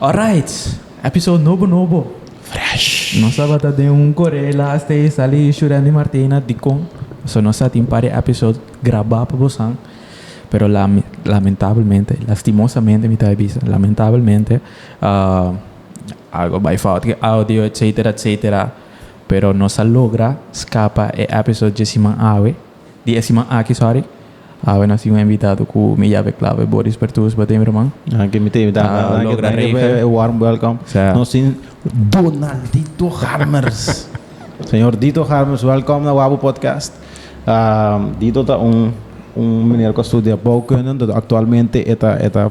Alright, episode nobo nobo. Fresh. Nos tabata den un kore laatste i sali Shurandy Martina dikon. So nos sa tin par di episode grabá pa bosan, pero lamentablemente, lastimosamente mi ta bisa, lamentablemente algo bai fout ku e audio etcetera etcetera, pero nos a logra skapa e episode dje siman awe. Di e siman aki, sorry. Awe nos tin un invitado ku mi yabe klave Boris Pertus, bo tin mi ruman? Danki mi tin, Ah, danki, logra danki pa regel. e warm welcome. Sa. Nos tin Donaldito Harmers. Señor Dito Harmers, welcome na Wabo Podcast. Ah, Dito ta un un meneer ku a studia bouwkunde, dat actualmente e ta e ta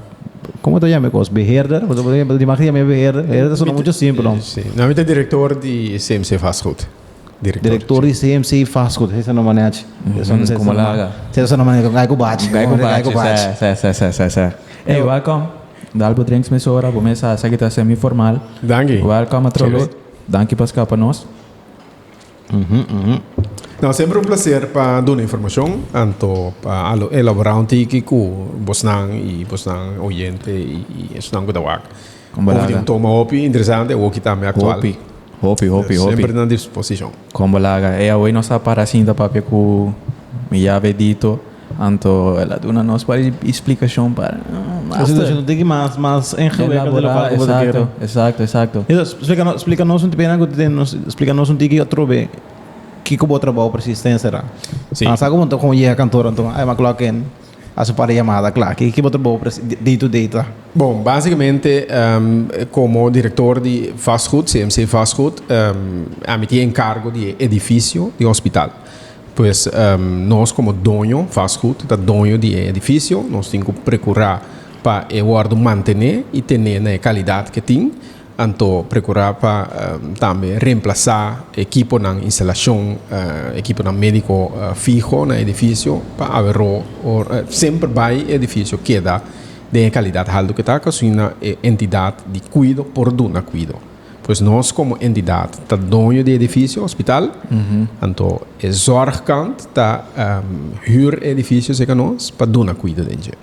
como ta yama e kos? Beheerder? Bo ta bo ta mag yama e beheerder? Beheerder ta sona mucho simpel, no? Sí. No, mi ta director di CMC Vastgoed. Director. Director di CMC Vastgoed, esa no manechi. Como laga. Esa no manechi, gai ku bachi. Gai ku bachi, sa, sa, sa, sa, sa. Hey, welcome. Dal bo drinks mesora, bo mesa esaki ta semi formal. Danki. Welcome atrobe. Danki pa skapa nos. No, semper un placer pa duna informacion, anto pa elabora un tiki ku bosnan y bosnan oyente y esnan ku ta wak. Kon bo Hopi di laga? un toma hopi interesante, hoki tambe actual. Hopi, hopi, hopi, hopi. Semper na disposicion. Kon bo laga? E awey nos a para sinta papia ku mi yabe Dito, anto el a duna nos par di explicacion pa E situacion ta tiki mas, mas ingewikkeld di locual ku bo ta kere. Exacto, exacto, exacto. Dito, splika nos, splika nos un pena ku tin nos, splika nos un tiki atrobe kiko bo trabou precies ta enserá. Si. Ah, sa ku bo ta kon yega kantoor anto, ay, ma klok in. Haci un par di yamada kla. Ki bo trabou day to day ta? Bon, basicamente como director di vastgoed, CMC Vastgoed, ami tin encargo di e edificio di hospital. Pues nos como doño vastgoed ta doño di e edificio, nos tin cu precura pa e wordo mantene y tene na e calidad ke tin. Anto precura pa tambe reemplasa ekiponan, instalacion, ekiponan medico fiho na edificio pa averó or semper bay e edificio keda den e calidad halto ke ta, asina e entidad di cuido por duna cuido. Pues nos como entidad ta doño di edificio, hospital, anto e zorgkant ta huur e edificio cerca nos pa duna cuido den dje.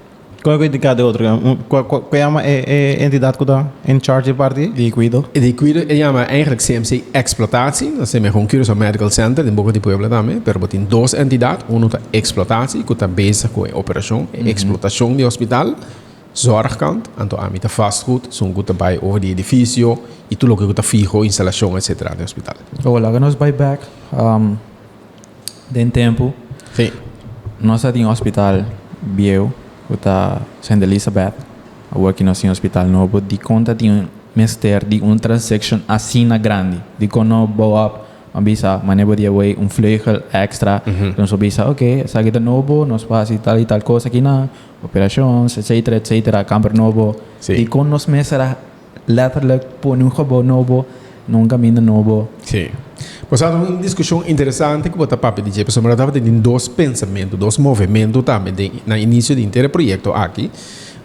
Cual cu indica de otro? Cual cual yama e e entidad cu ta in charge di parti di cuido? Di cuido e yama eigenlijk CMC Exploitatie, dat is gewoon Curaçao Medical Center den Boca di Puebla tambe, pero bo tin dos entidad, uno ta explotatie cu ta bezig cu e operacion, e explotacion di hospital, zorgkant, anto ami ta vastgoed, esun cu ta bay over di edificio y tur loke cu ta fiho, instalacion etcetera den hospital. Oh, laga nos bay back Den tempu, Sí. nos a tin hospital bieu ku ta Sint Elisabeth. Awor ki nos tin hospital nobo, dikon ta tin mester di un transaction asina grandi? Dikon no bou op a bisa manera bo di awey un vleugel extra? Nos por bisa, oke, esaki ta nobo, nos por hasi tal i tal kos akinan, operations, etcetera, etcetera, kamber nobo. Sí. Dikon nos mester a Letterlijk pone un gebouw nobo na un caminda nobo. Sí. Bo sa un discusion interesante cu bo ta papia di dje, pasobra tabata tin dos pensamento, dos movemento tambe den na inicio di henter e proyecto aki.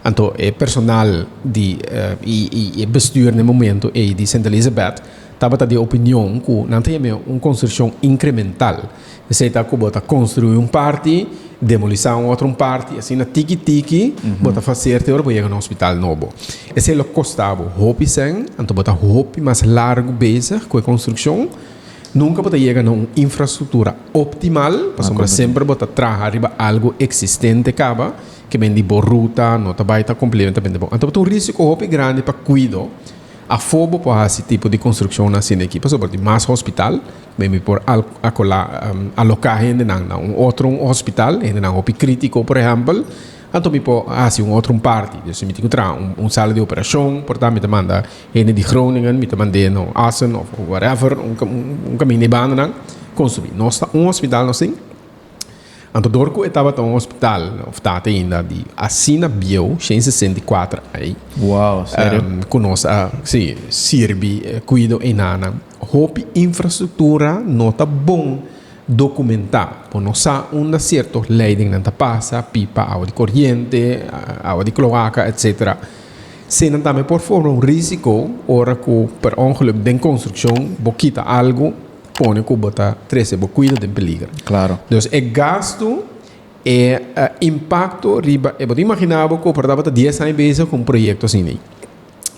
Anto e personal di y y e bestuur na e momento ey di Sint Elisabeth tabata di opinion cu nan ta yama un construccion incremental. Esei ta ku bo ta konstruí un parti, demolisá un otro un parti, asina tiki tiki bo ta faser te ora bo yega na hospital nobo. Esei lo kosta bo hopi sèn, anto bo ta hopi mas largu bezig ku e konstrukshon. Nunka bo ta yega na un infrastruktura optimal, pasobra semper bo ta traha riba algu eksistente kaba, ke men di bo ruta no ta bai ta kompletamente bon. Anto bo ta un risiko hopi grandi pa kuido. Afó bo por hasi tipo di konstrukshonnan asina aki, pasobra tin mas hospital. Mi mi por acolá alocá hendenan na un otro un hospital, hendenan hopi crítico por ehempel, anto mi por haci un otro un parti. Dus mi tin cu traha un un sala di operacion, por ta mi ta manda hende di Groningen, mi ta mand'é na Assen of whatever, un un caminda e bandanan construi. Nos ta un hospital nos tin. Anto dor ku e tabata un hospital, of ta te ainda, di asina bieu, 164 ai. Wow, serio? Ku nos a, si, sirbi kuido einanan. Hopi infrastruktura no ta bon dokumentá. Bo no sa unda sierto leidingnan ta pasa, pipa, awa di koriente, awa di kloaka, etcetera. Eseinan tambe por forma un risiko ora ku per ongeluk den konstrukshon bo kita algu. Pone ku bo ta trese bo kuido den peliger. Klaro. Dus e gastu, e impakto riba e. Bo ta imaginá bo ku por tabata 10 aña bezig ku un proyekto asina ei.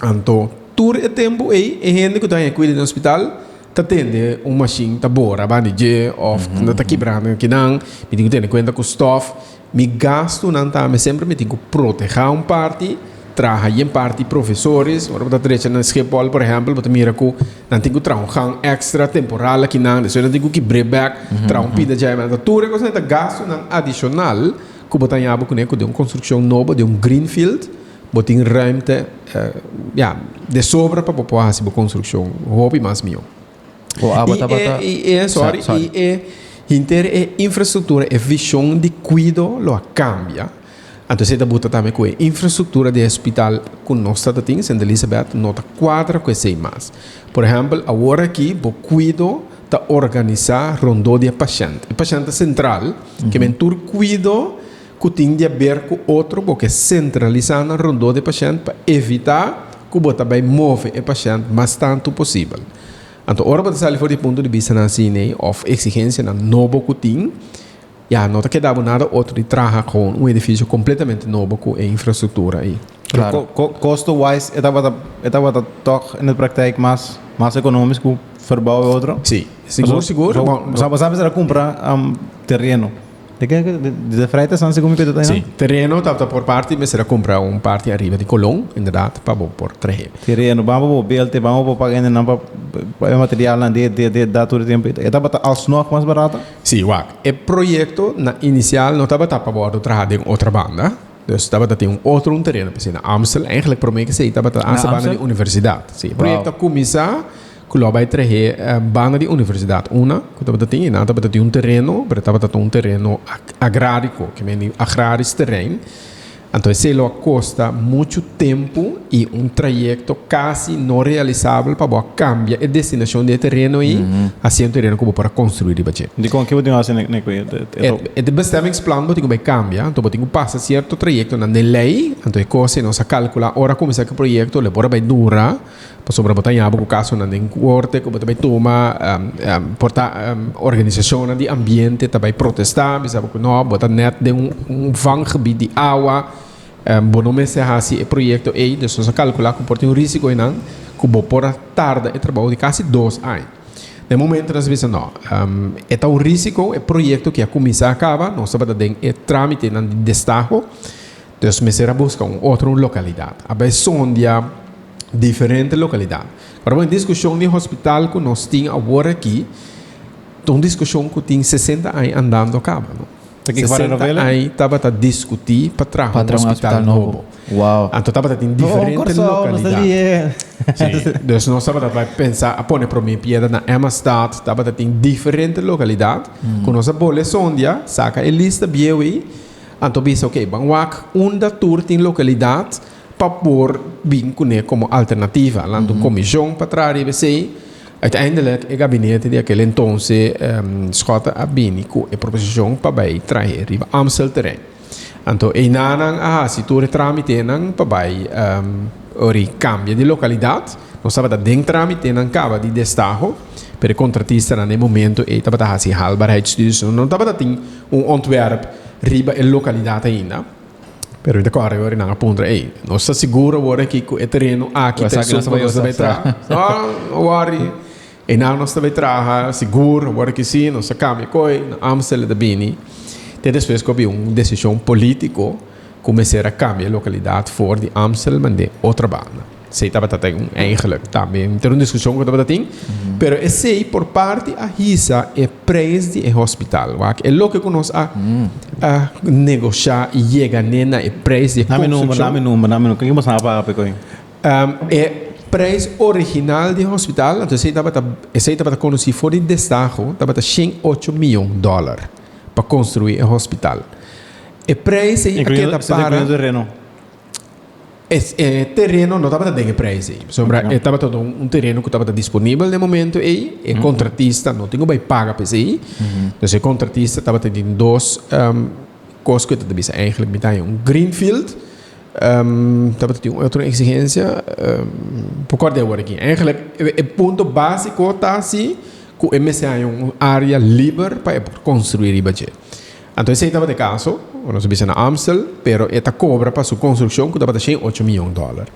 Anto tur e tempu ei e hende ku ta haña kuido den hospital ta tende un mashin ta bora banda di dje òf ta kibra nan kinan. Mi tin ku tene kuenta ku stòf. Mi gastunan tambe semper mi tin ku protehá un parti, traha yen parti profesores. Ora bo ta drecha na Schiphol por ehèmpel bo ta mira ku nan tin ku traha un gang èkstra temporal akinan, despues nan tin ku kibr'é bèk, traha un pida djai. Anto tur e kosnan ta gastunan adishonal ku bo ta haña bo kuné ku den un konstrukshon nobo, den un greenfield. Bo tin ruimte, ya, de sobra pa bo por hasi bo konstrukshon hopi mas mihó. O abo tabata. I e, sorry, i e henter e infrastruktura, e vishon di kuido lo a kambia. Anto esei ta buta tambe ku e infrastruktura di e hospital ku nos ta tin, Sint Elisabeth, no ta kuadra ku esei mas. Por ehèmpel, awor aki bo kuido ta organisá rondó di e pashènt. E pashènt ta sentral, ke men tur kuido ku tin di aber ku otro bo ke sentralisá nan rondó di e pashènt pa evitá ku bo ta bai move e pashènt mas tantu posibel. Anto ora bo ta sali for di e punto di bistanan asina òf eksigensianan nobo ku tin, ya no ta keda bo nada otro di traha kon un edifisio kompletamente nobo ku e infrastruktura ei. Claro. Kosto wise e tabata e tabata tòg in de praktijk mas mas ekonomisch ku verbouw e otro? Sí, sigur sigur. Bo sa mester a kumpra tereno. De ke de vrij te segun mi pito ta Sí, tereno tabata por parti mester a cumpra un parti ariba di Colón, inderdaad, pa bo por trahe. Tereno, bamo bo belte, bamo bo paga hendenan pa pa e materialnan de de de dat tur e tempo. E tabata alsnog mas barato? Sí, wak, e proyecto na inicial no tabata pa wordo traha den otra banda, dus tabata tin un otro un tereno, p'esei na Amstel, eigenlijk prome ke esei tabata Na banda di Amstel? universidad. Sí, e Wow. proyecto a cuminsa Ku lo a bai trahe banda di universidat una ku tabata tin i nan tabata tin un tereno, pero tabata ta un tereno agráriko, ke men di agrarisch terrein. Anto esei lo a kosta muchu tempu i un trayekto kasi no realisabel pa bo a kambia e destinashon di e tereno ei hacia un tereno ku bo por a konstruí riba dje. Dikon? Ke bo tin hasi ne ku e? E bestemmingsplan bo tin ku bai kambia, anto bo tin ku pasa sierto trayektonan den lei, anto e kos ei nos a kalkulá ora kuminsá ku e proyekto lo por a bai dura. Pasobra bo ta yaba ku kasonan den korte ku bo ta bai tuma, por ta organisashonnan di ambiente ta bai protestá, bisa bo ku no, bo ta nèt den un vanggebied di awa, bo no mester hasi e proyekto ei. Dus nos a kalkulá ku por tin un risiko einan ku bo por a tarda e trabou di kasi dos aña. Den momento nos a bisa no, e ta un risiko, e proyekto ke a kuminsá kaba, nos tabata den e trámitenan di destaho, dus mester a buska un otro lokalidat. A bai sondia diferente lokalidat. Ora bo diskushon di hospital ku nos tin awor aki, ta un diskushon ku tin 60 aña andando kaba, no? Ta kiko pa 60 renovela? aña tabata diskutí pa traha Pa un traha un hospital hospital nobo. nobo. Wow. Anto tabata tin Oh, diferente Kòrsou, nos ta lokalidat. lié. Sí. Dus nos tabata bai pensa a pone promé piedra na Emmastad, tabata tin diferente lokalidat ku nos a bole sondia, saka e lista bieu ei, anto bisa oké, ban wak unda tur tin lokalidat pa por bin kuné komo alternativa. Lanta un komishon pa traha riba esei. Uiteindelijk e gabinete di aquel entonces Schotte a bini ku e proposishon pa bai trahe riba Amstel terrein. Anto einanan a hasi tur e trámitenan pa bai ori kambia di lokalidat. Nos tabata den trámitenan kaba di destaho, pero e kontratistanan na e momento ei tabata hasi haalbaarheidsstudies. No tabata tin un ontwerp riba e lokalidat ainda. Pero mi ta kòrda ora nan a puntra, ey, nos ta sigur awor aki ku e tereno aki ta esun ku nos ta bai traha? No, no worry. Einan nos ta bai traha sigur, awor aki si, nos a kambia koi, na Amstel e ta bini. Te despues ku a bin un desishon polítiko ku mester a kambia e lokalidat for di Amstel mand'é otro banda. Esei tabata ta un eigenlijk tambe inter un diskushon ku tabata tin, pero esei por parti a hisa e prijs di e hospital. Wak e loke ku nos a a negoshá i yega ne na e prijs di e Dame number, konstrukshon. dame number, dame number. Kiko boso a paga pa e koe? E prijs original di e hospital, anto esei tabata esei tabata konosí for di destaho, tabata 108 miyon dòler pa konstruí e hospital. E prijs ei a Incluyendo, keda esei ta para. incluyendo tereno. E tereno no tabata den e prijs ei, pasobra e tabata un tereno ku tabata disponibel den e momento ei, e kontratista no tin ku bai paga pa esei. Dus e kontratista tabata tin dos kos ku e ta bisa eigenlijk mi ta haña un greenfield, tabata tin un otro eksigensia, por kòrda awor aki. Eigenlijk e punto básiko ta si ku e mester haña un área liber pa e por konstruí riba dje. Anto esei tabata e kaso, nos a bisa na Amstel, pero e ta kobra pa su konstrukshon ku tabata 108 miyon dòler.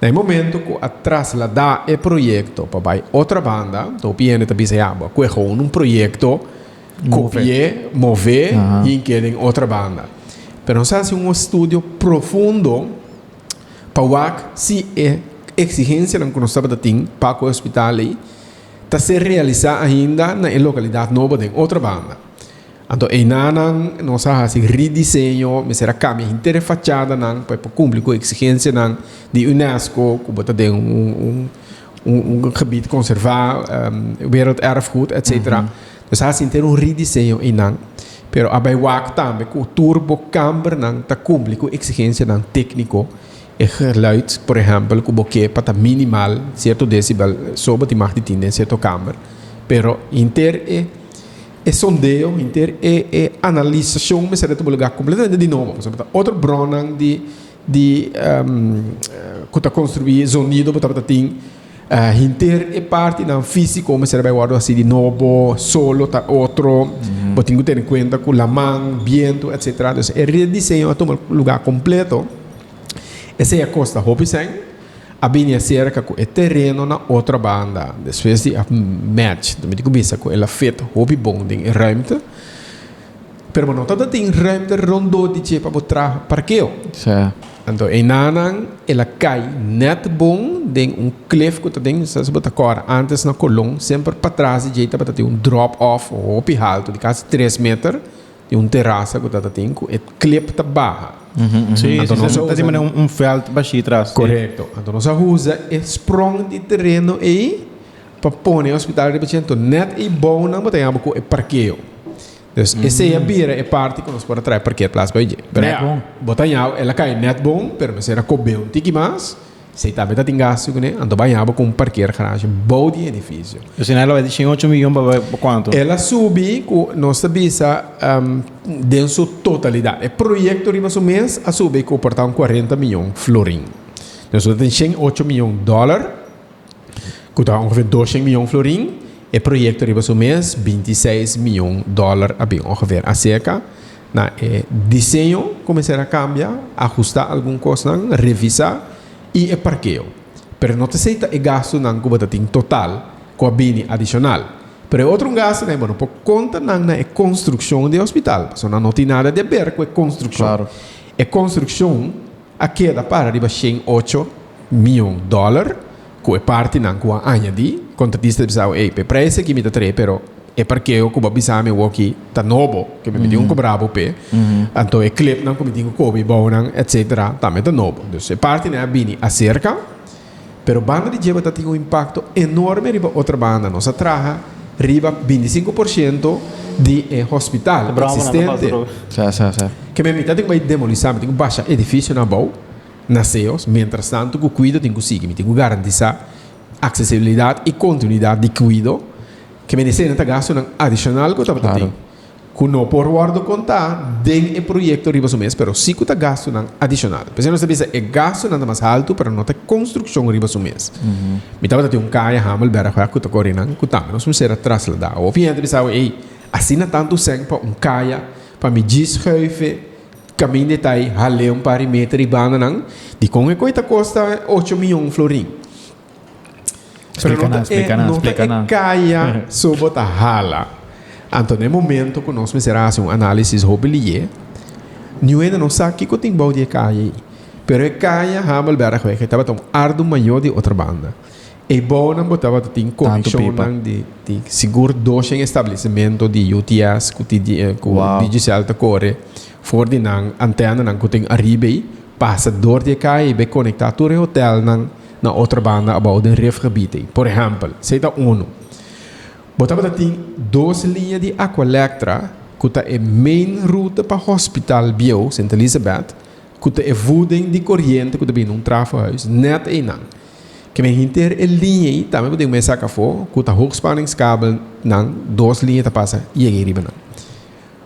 Na e momento ku a trasladá e proyekto pa bai Otrabanda, hopi hende ta bisa ya, bo a kue gewoon un proyekto, kopi'é, mov'é i hink'é den Otrabanda. Pero nos a hasi un estudio profundo pa wak si e eksigensianan ku nos tabata tin pa ku e hospital ei ta ser realisá ainda na e lokalidat nobo den Otrabanda. Anto einanan nos a hasi ridiseño, mester a kambia henter e fachadanan pa e por kumpli ku eksigensianan di UNESCO ku bo ta den un un gebied konservá, werelderfgoed, etcetera. Nos a hasi henter un ridiseño einan, pero a bai wak tambe ku tur bo kambernan ta kumpli ku eksigensianan tékniko, e geluid por ehèmpel ku bo ke pa ta minimal sierto desibel so bo tin mag di tin den sierto kamber, pero henter e. E sondeo, henter e e analisashon mester a tuma lugá kompletamente di nobo, pasobra ta otro bronnan di di ku ta konstruí zonido bo tabata tin henter e partinan físiko mester a bai wòrdu hasi di nobo, solo ta otro, bo tin ku tene kuenta ku laman, bientu, etsetera. Dus e rediseño a tuma lugá kompleto. Esei a kosta hopi sèn. A bini acerca cu e tereno na otro banda. Despues di a match, mi tin cu bisa cu el a fit hopi bon den e ruimte. Pero bo no tabata tin ruimte rondó di dje pa bo traha parkeo. Anto einanan el a cay net bon den un cliff cu ta den, sa si bo ta cora antes na Colón, semper patras di dje tabata tin un drop off hopi halto di casi tres meter. Di un terasa ku ta ta tin ku e klip ta baha. Sí, Anto sí, nos sí. a Ta usa di manera un veld bashí tras. Sí. Korekto. Anto nos a usa e sprong di tereno ei pa pone e hospital riba dje. Anto nèt ei bounan bo ta yama ku e parkeo. Dus esei a bira e parti ku nos por a traha e parkeerplaats bai dje. Pero Nèt ya, bon. bo ta yaw el a kai nèt bon, pero mester a kob'é un tiki mas. Esei tambe ta tin gastu kuné, anto baña bo ku un parkeergarage bou di edifisio. Dus el a bai di shen ocho miyon pa bai pa kuantu? El a subi ku nos ta bisa den su totalidat. E proyekto riba su mes a subi ku por ta un kuarenta miyon florin. Dus nos ta tin shen ocho miyon dòler, ku ta ongeveer doshen miyon florin. E proyekto riba su mes bintiseis miyon dòler a bin ongeveer aserka. Na e diseño ku mester a kambia, ahustá algun kosnan, revisá i e parkeo. Pero no ta esei ta e gastunan ku bo ta tin total ku a bini adishonal. Pero e otro un gastunan bo no por konta nan na e konstrukshon di e hospital, pasobra nan no tin nada di aber ku e konstrukshon. Claro. E konstrukshon a keda para riba shen ocho mion dòler ku e partinan ku a añadí. Kontratista ta bisa bo, ey, pa e preis aki mi ta trae, pero E parkeo ku bo a bisa mi awoki ta nobo, ke mi tin ku kobra bo p'e. Anto e klepnan ku mi tin ku kobi bounan, etsetera, tambe ta nobo. Dus e partinan a bini aserka, pero banda di dje bo ta tin un impakto enorme riba otro banda. Nos a traha riba 25% di e hospital eksistente. Ke mi ta tin ku bai demolisa, mi tin ku basha edifisionan abou na Seos. Mientrastanto ku kuido tin ku sigui, mi tin ku garantisa aksesibilidat i kontinuidat di kuido. Ke medisina ta gastunan adishonal ku tabata tin, ku no por wòrdu kontá den e proyekto riba su mes, pero sí ku ta gastunan adishonal. P'esei nos ta bisa e gastunan ta mas haltu, pero no ta e konstrukshon riba su mes. Mi tabata tin un kaya Hamelbergweg ku ta kore nan, ku tambe nos mester a trasladá. Hopi hende ta bisa awe, ey, asina tantu sèn pa un kaya, pa mi djis schuife kaminda e ta ei, hal'é un par di meter i bandanan, dikon e koe ta kosta ocho mion florin? Pero Splika no nan, ta e, splika nan, no ta splika e nan. kaya so bo ta hala. Anto na e momento ku nos mester a hasi un análisis hopi lié, niun hende no sa kiko tin bou di e kaya ei. Pero e kaya Hamelbergweg ei tabata un ardu mayó di otro banda. Ei bounan bo tabata tin Tantu pipa. konekshonnan di di sigur doshen establesimentu di UTS ku ti di ku Wow. Digicel ta kore for di nan antènanan ku tin ariba ei, pasa dor di e kaya ei bai konektá tur e hotèlnan na otro banda abou den rifgebied ei. Por ehèmpel, esei ta unu. Bo tabata tin dos liña di Aqualectra ku ta e main ruta pa Hospital Bieu, Sint Elisabeth, ku ta e voeding di koriente ku ta bini un trafohuis nèt einan. Ke men hinter e liña ei tambe bo tin ku mester saka afó ku ta hoogspanningskabelnan, dos liña ta pasa yega ei riba nan.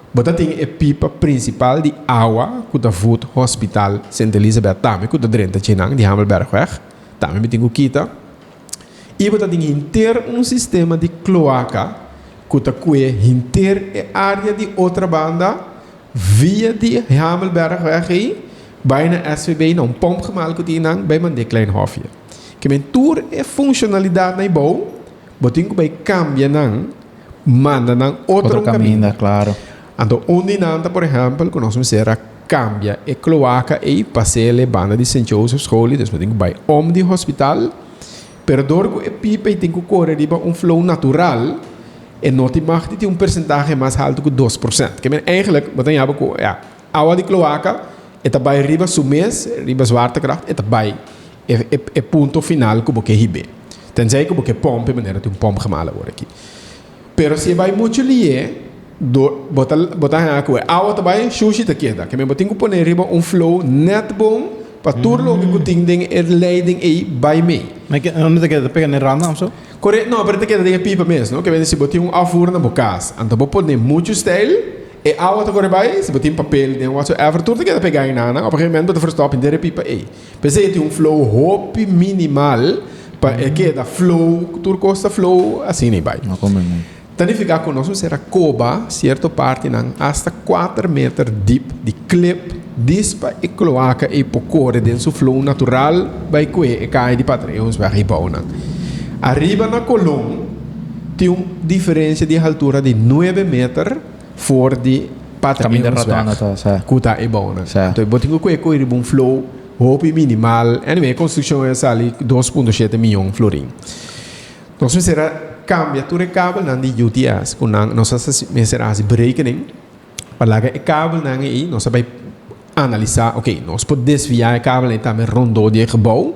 Bo ta tin e pipa prinsipal di awa ku ta voed Hospital Sint Elisabeth tambe ku ta drenta djenan di Hamelbergweg, tambe mi tin ku kita. I bo ta tin henter un sistema di kloaka ku ta kue henter e área di Otrabanda via di Hamelbergweg ei. Bai na SVB na un pompgemaal ku tin nan, bai mand'é Klein Hofje. Ke men tur e funshonalidatnan ei bou, bo tin ku bai kambia nan, manda nan otro Otro kaminda, klaro. Anto un di nan ta por ehèmpel ku nos mester a kambia e kloaka ei pas'é banda di Sint Joseph School, dus bo tin ku bai om di hospital. Pero dor ku e pipa ei tin ku kore riba un flow natural, e no tin mag di tin un persentahe mas haltu ku 2%. Ke men eigenlijk bo ta yaba ku ya, awa di kloaka e ta bai riba su mes, riba zwaartekracht, e ta bai e e e punto final ku bo ke hib'é. Tenzij ku bo ke pòmp e manera tin un pòmpgemaal awor aki. Pero si e bai muchu lié, dor bo ta bo ta haña ku e awa ta bai, shushi ta keda. Ke men bo tin ku pone riba un flow nèt bon pa tur loke ku tin den e leiding ei bai mee. Ma ke unda ta keda? Ta pega na e randnan òf so? Kore, no, pero ta keda den e pipa mes, no? Ke men si bo tin un afvoer na bo kas, anto bo pone muchu stijl, e awa ta kore bai, si bo tin papel den whatsoever, tur ta keda pega einan. Op een gegeven moment bo ta verstòp henter e pipa ei. P'esei tin un flow hopi minimal pa e keda flow, tur kos ta flow asina ei bai. No komprendé. Ta nifiká ku nos mester a koba sierto partinan asta kuater meter dip di klip dis pa e kloaka ei por kore den su flow natural bai kue e kai di Pater Eeuwensweg ei bounan. Ariba na Colon tin un diferensia di haltura di nuebe meter for di Pater Caminda Eeuwensweg rotonda ta, sa. ku ta e bounan. Sa. Entonces bo tin ku kue kue riba un flow hopi minimal. Anyway, e konstrukshon a sali 2.7 miyon florin. Nos mester a kambia tur e kabelnan di UTS ku nan nos a mester a hasi berekening pa laga e kabelnan ei nos a bai analisá ok nos por desviá e kabelnan ei tambe rondó di e gebou.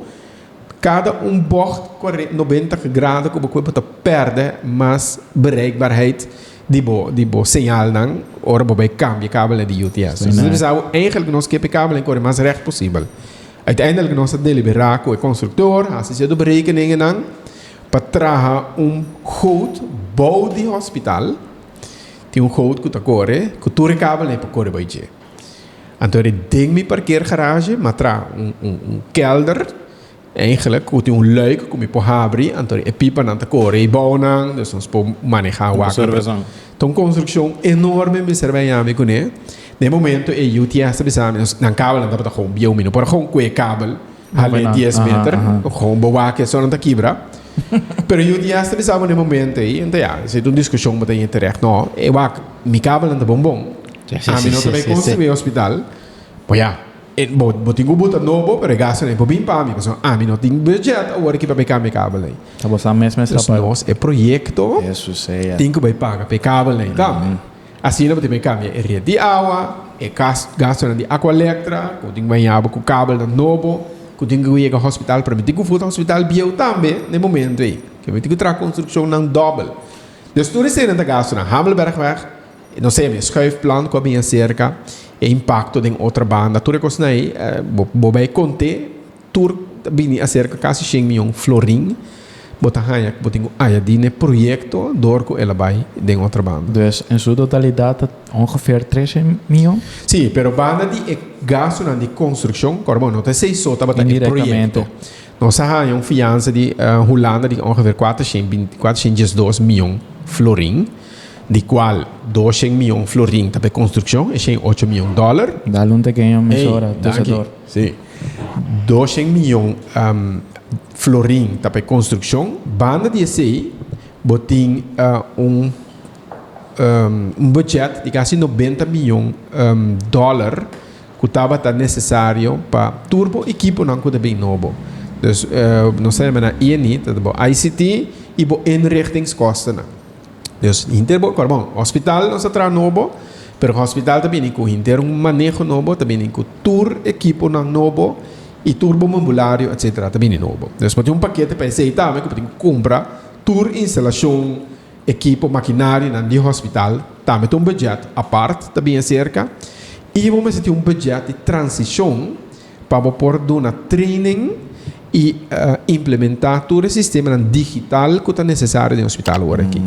Kada un bògt 90 grado ku bo kue bo ta pèrdè mas bereikbaarheid di bo di bo señalnan ora bo bai kambia e kabelnan di UTS. Nos ta bisa bo eigenlijk nos ke pa e kabelnan kore mas règt posibel. Uiteindelijk nos a deliberá ku e konstruktor, hasi sierto berekeningennan pa traha un goot bou di hospital. Tin un goot ku ta kore, ku tur e kabelnan por kore bai dje. Anto eri den mi parkeergarage m'a traha un un un kelder eigenlijk ku tin un luik ku mi por habri, anto e pipanan ta kore ei bounan, dus nos por manehá wak. Ta un konstrukshon enorme mester bai yami kuné. Na e momento e UTS ta bisa mi, nan kabelnan tabata gewoon bieu, mi no por a gewoon kue kabel hal'e 10 meter, gewoon bo wak esor nan ta kibra. Pero UTS ta bisa bo na e momento ei, anto ya, esei ta un diskushon bo ta yega terecht, no, e wak, mi kabelnan ta bon bon, ami no ta bai konstruí e hospital, bo ya, e bo bo tin ku buta nobo, pero e gastunan ei por bin pa mi, pasobra ami no tin budget awor aki pa bai kambia e kabel ei. Ta bo sa mes mes Dus nos e proyekto tin ku bai paga pa e kabelnan ei tambe. Asina bo tin bai kambia e red di awa, e gastonan di Aqualectra, ku tin baña bo ku kabelnan nobo, ku tin ku yega hospital, pero mi tin ku futa hospital bieu tambe na e momento ei. Ke mi tin ku traha konstrukshonnan dòbel. Dus tur eseinan ta gastonan. Hamelbergweg, no sé, mi schuifplan ku a bini aserka, e impakto den otra banda, tur e kosnan ei bo bai kont'é. Tur ta bini aserka kasi shen mion florin bo ta haña ku bo tin ku añadí na e proyekto dor ku el a bai den otro banda. Dus en su totalidat ta ongeveer trese mion? Sí, pero banda di e gastunan di konstrukshon, kòrda bo, no ta esei so tabata e proyekto. Nos a haña un fiansa di Hulanda di ongeveer 4 412 mion florin, di kual 200 mion florin ta pa e konstrukshon, e 108 mion dòler. Dal un tekeño mesora, tussador. Sí. 200 mion florin ta pa e konstrukshon. Banda di esei bo tin un un budget di kasi 90 mion dòler ku tabata nesesario pa tur bo ekiponan ku ta bin nobo. Dus nos ta yama nan INI, ta bo ICT i bo inrichtingskostennan. Dus hinter bo, bon, hospital nos a traha nobo, pero hospital ta bini ku hinter un maneho nobo, ta bini ku tur ekiponan nobo i tur bo mobulario etcetera ta bini nobo. Dus bo tin un pakete pa esei tambe ku bo tin ku kumpra tur instalashon, ekipo, makinarianan di hospital tambe ta un budget apart ta bini aserka i bo mester tin un budget di transishon pa bo por duna training i implementá tur e sistemanan digital ku ta nesesario den hospital awor aki.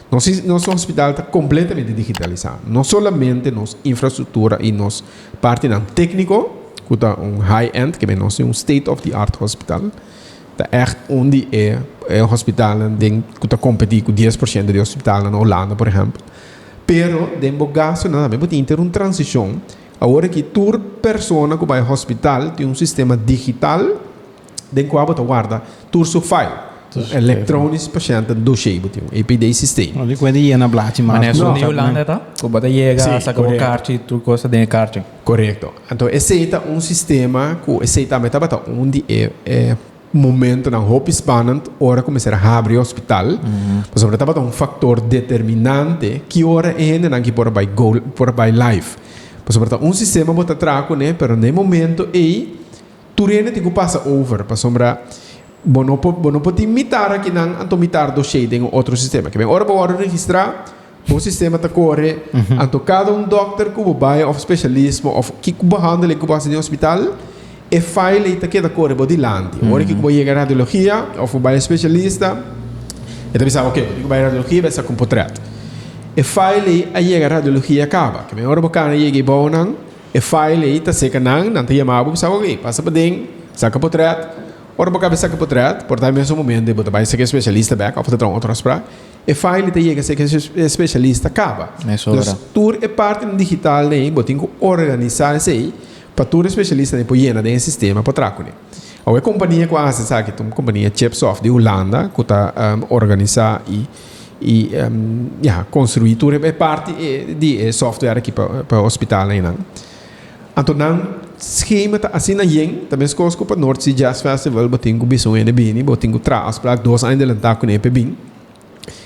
Nos nos hospital ta kompletamente digitalisá. No solamente nos infrastruktura i nos partinan tékniko, ku ta un high end, ke nos tin un state of the art hospital, ta ègt un di e e hospitalnan den ku ta kompetí ku 10% di hospitalnan na Hulanda, por ehèmpel. Pero den bo gastunan tambe bo tin ter un transishon. Awor aki tur persona ku bai hospital tin un sistema digital den kua bo ta warda tur su file. Un elektronisch patiënten dossier bo tin, un EPD systeem. No di kuenta yena blachi mas. Manera esun di Hulanda ta? Ku bo ta yega, saka bo karchi, tur kos ta den e karchi. Korekto. Anto esei ta un sistema ku esei tambe tabata un di e e momentonan hopi spannend ora ku mester a habri hospital, pasobra tabata un faktor determinante ki ora e hendenan ki por a bai go por a bai live. Pasobra ta un sistema bo ta traha kuné, pero na e momento ei tur hende tin ku pasa over, pasobra bo no por bo no por tin mitar akinan anto mitar doshé den un otro sistema. Ke men ora bo wòrdu registrá, bo sistema ta kore, anto kada un dòkter ku bo bai òf spesialismo òf kiko behandeling ku bo hasi den hospital, e file ei ta keda kore bo dilanti. Ora ku bo yega radiologia òf bo bai e spesialista, e ta bisa bo, oke, bo tin ku bai radiologia bai saka un potrèt. E file ei a yega radiologia kaba. Ke men ora bo kana yega e bounan, e file ei ta seka nan, nan ta yama bo bisa bo, oke, pasa paden, saka potrèt. Ora bo kaba saka potrèt, por ta e mesun momento bo ta bai seka e spesialista bèk òf bo ta traha un otro afsprak. E file ta yega serka e specialista caba. Dus tur e partinan digital ei bo tin cu organisa esey pa tur e specialistanan por yena den e sistema pa traha cune. Awor e compania cu a haci esaki ta un compania Chipsoft di Hulanda cu ta organisa y y ya construi tur e parti di e software aki pa hospitalnan einan. Anto nan schema ta asina yen, ta mescos cu pa North Sea Jazz Festival bo tin cu bisa un hende bini, bo tin cu traha afspraak dos aña adelanta cu nan pe bin.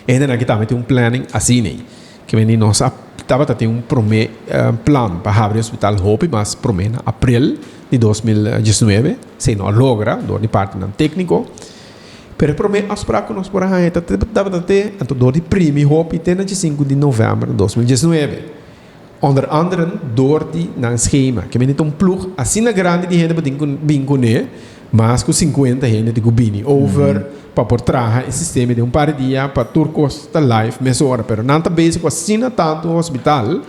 E hendenan aki tambe tin un planning asina ei. Ke meni nos a tabata tin un prome plan pa habri hospital hopi mas prome na april di 2019, esei no a logra dor di partinan tecnico. Pero e prome afspraak cu nos por a haña tabata te anto dor di primi hopi te na diesinku di november di 2019. Onder anderen door di nan schema. Ke mende ta un ploeg asina grandi di hende bo tin ku bin kuné, mas ku sinkuenta hende tin ku bini over pa por traha e sistema den un par di dia pa tur kos ta live mesora. Pero nan ta bezig ku asina tantu hospital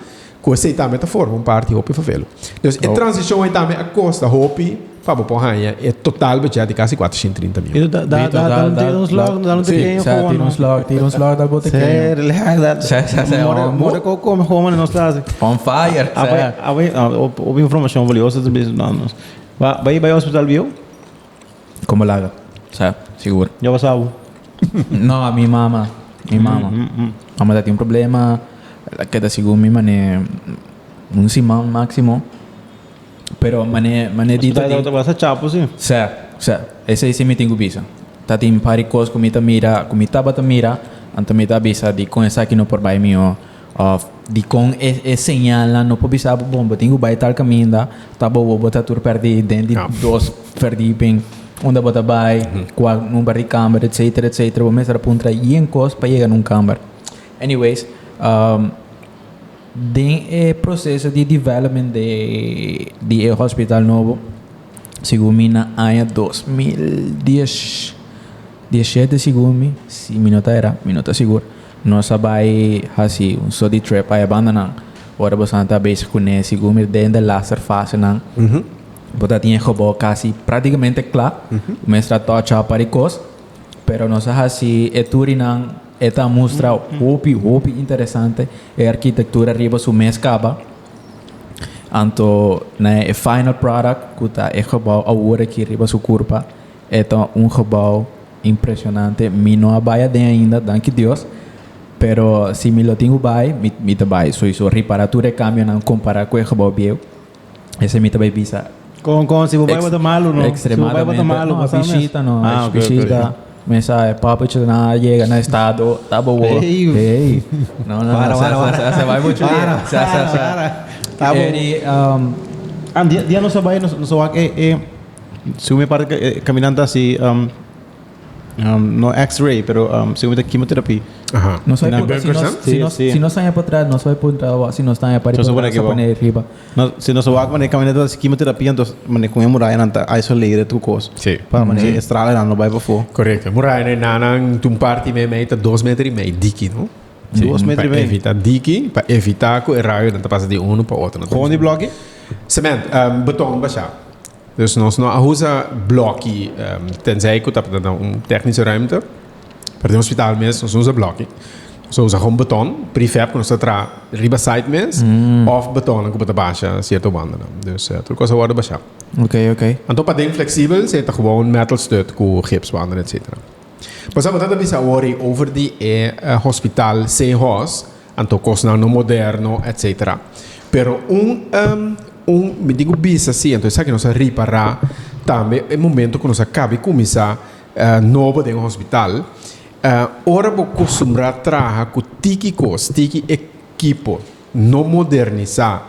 ku esei tambe ta forma un parti hopi vervelu. Dus e transishon ei tambe a kosta hopi pa bo por haña e total budget di kasi 430 mil. Dito, da, da, da, da, tira un slag, da un tequeño Sí, tira un slag, tira un slag, dal bo tequeño. Sí, relax, da. Sí, sí, sí. More, more ko come, come nos clase. On fire. Ah, bai, ah, bai, ah, op información valiosa te bezig dan nos. Ba, bai, bai hospital bio? Como laga. Sí, sigur. Ya pasabo. No, mi mama, mi mama. Mama ta tin un problema, la keda sigur mi mane un siman maximo. Pero mane mane di ta tin. Basta chapo si. Sa, sa. Esei si mi tin ku bisa. Ta tin par di kos ku mi ta mira, ku mi tabata mira, anto mi ta bisa dikon esaki no por bai mihó òf dikon e e señalnan no por bisa bo bon bo tin ku bai tal kaminda, ta bo bo ta tur pèrdí den di dos verdieping unda bo ta bai, kua number di kamber etcetera etcetera. Bo mester a puntra yen kos pa yega na un kamber. Anyways, Den e proseso di development di di e hospital nobo, segun mi na aña 2017 segun mi, si mi no ta era, mi no ta sigur, nos a bai hasi un study trip aya bandanan. Ora boso ta bezig kuné, segun mi den de laster fasenan, bo ta tin e gebou kasi praktikamente kla, mester a touch up par di kos, pero nos a hasi e turinan. E ta mustra hopi, hopi interesante e arkitektura riba su mes kaba. Anto na e final product ku ta e gebou awor aki riba su kurpa, e ta un gebou impresionante. Mi no a bai aden ainda, danki Dios. Pero si mi lo tin ku bai, mi mi ta bai soiso ripara tur e kambionan kompara ku e gebou bieu. Esei mi ta bai bisa. Kon kon si bo bai bo ta malu no? Si bo bai bo ta malu No, bishita no, ah, okay, bishita. Okay. Me sa e papa chu na llega na estado, ta bo wo. Hey. Hey. No, no, para, no, para, para. Se, se bai mucho Para, Se, se, se. para. Ta bo. Eri, um, Ah, dia, dia nos bai, nos, nos wak e, e, si mi parte eh, caminante así, um, Um, no X-ray, pero um, segun mi ta quimioterapia. Aha. Nos vai Na puntra, si bunkers, nos, hè? si Sí, nos, sí. si nos taña pa atrás, nos vai puntra wa, si nos taña pa Zo riba, pone nos aquí, pone riba. No, si nos wak mane caminante ta quimioterapia, entonces mane con e muraya nan ta isolated tu cos. Sí. Pa mane e stralen nan no bai pafó. Correcto. Muraya nee nanan un parti mee mee ta 2 meter y mei diki, no? 2 meter y Pa mei. evita diki, pa evita cu e rayo nan ta pasa di uno pa otro. Gewoon di blokkie? Cement, um, beton basha. Dus nos no a usa blokkie, tenzij ku tabata na un technische ruimte. Pero den hospital mes nos no usa blokkie. So usa gewoon beton, prefab ku nos ta traha riba site mes, òf betonnan ku bo ta basha sierto bandanan. Dus tur kos a wòrdu bashá. Ok, ok. Anto paden fleksibel si e ta gewoon metal stud ku gipsbanden etcetera. Pasobra bo ta ta bisa awor ei over di e hospital Seahorse, anto kosnan no moderno etcetera. Pero un un mi tin ku bisa si, anto esaki nos a ripará tambe e momento ku nos a kabi kuminsá nobo den hospital, Ora bo kustumbrá traha ku tiki kos, tiki ekipo no modernisá,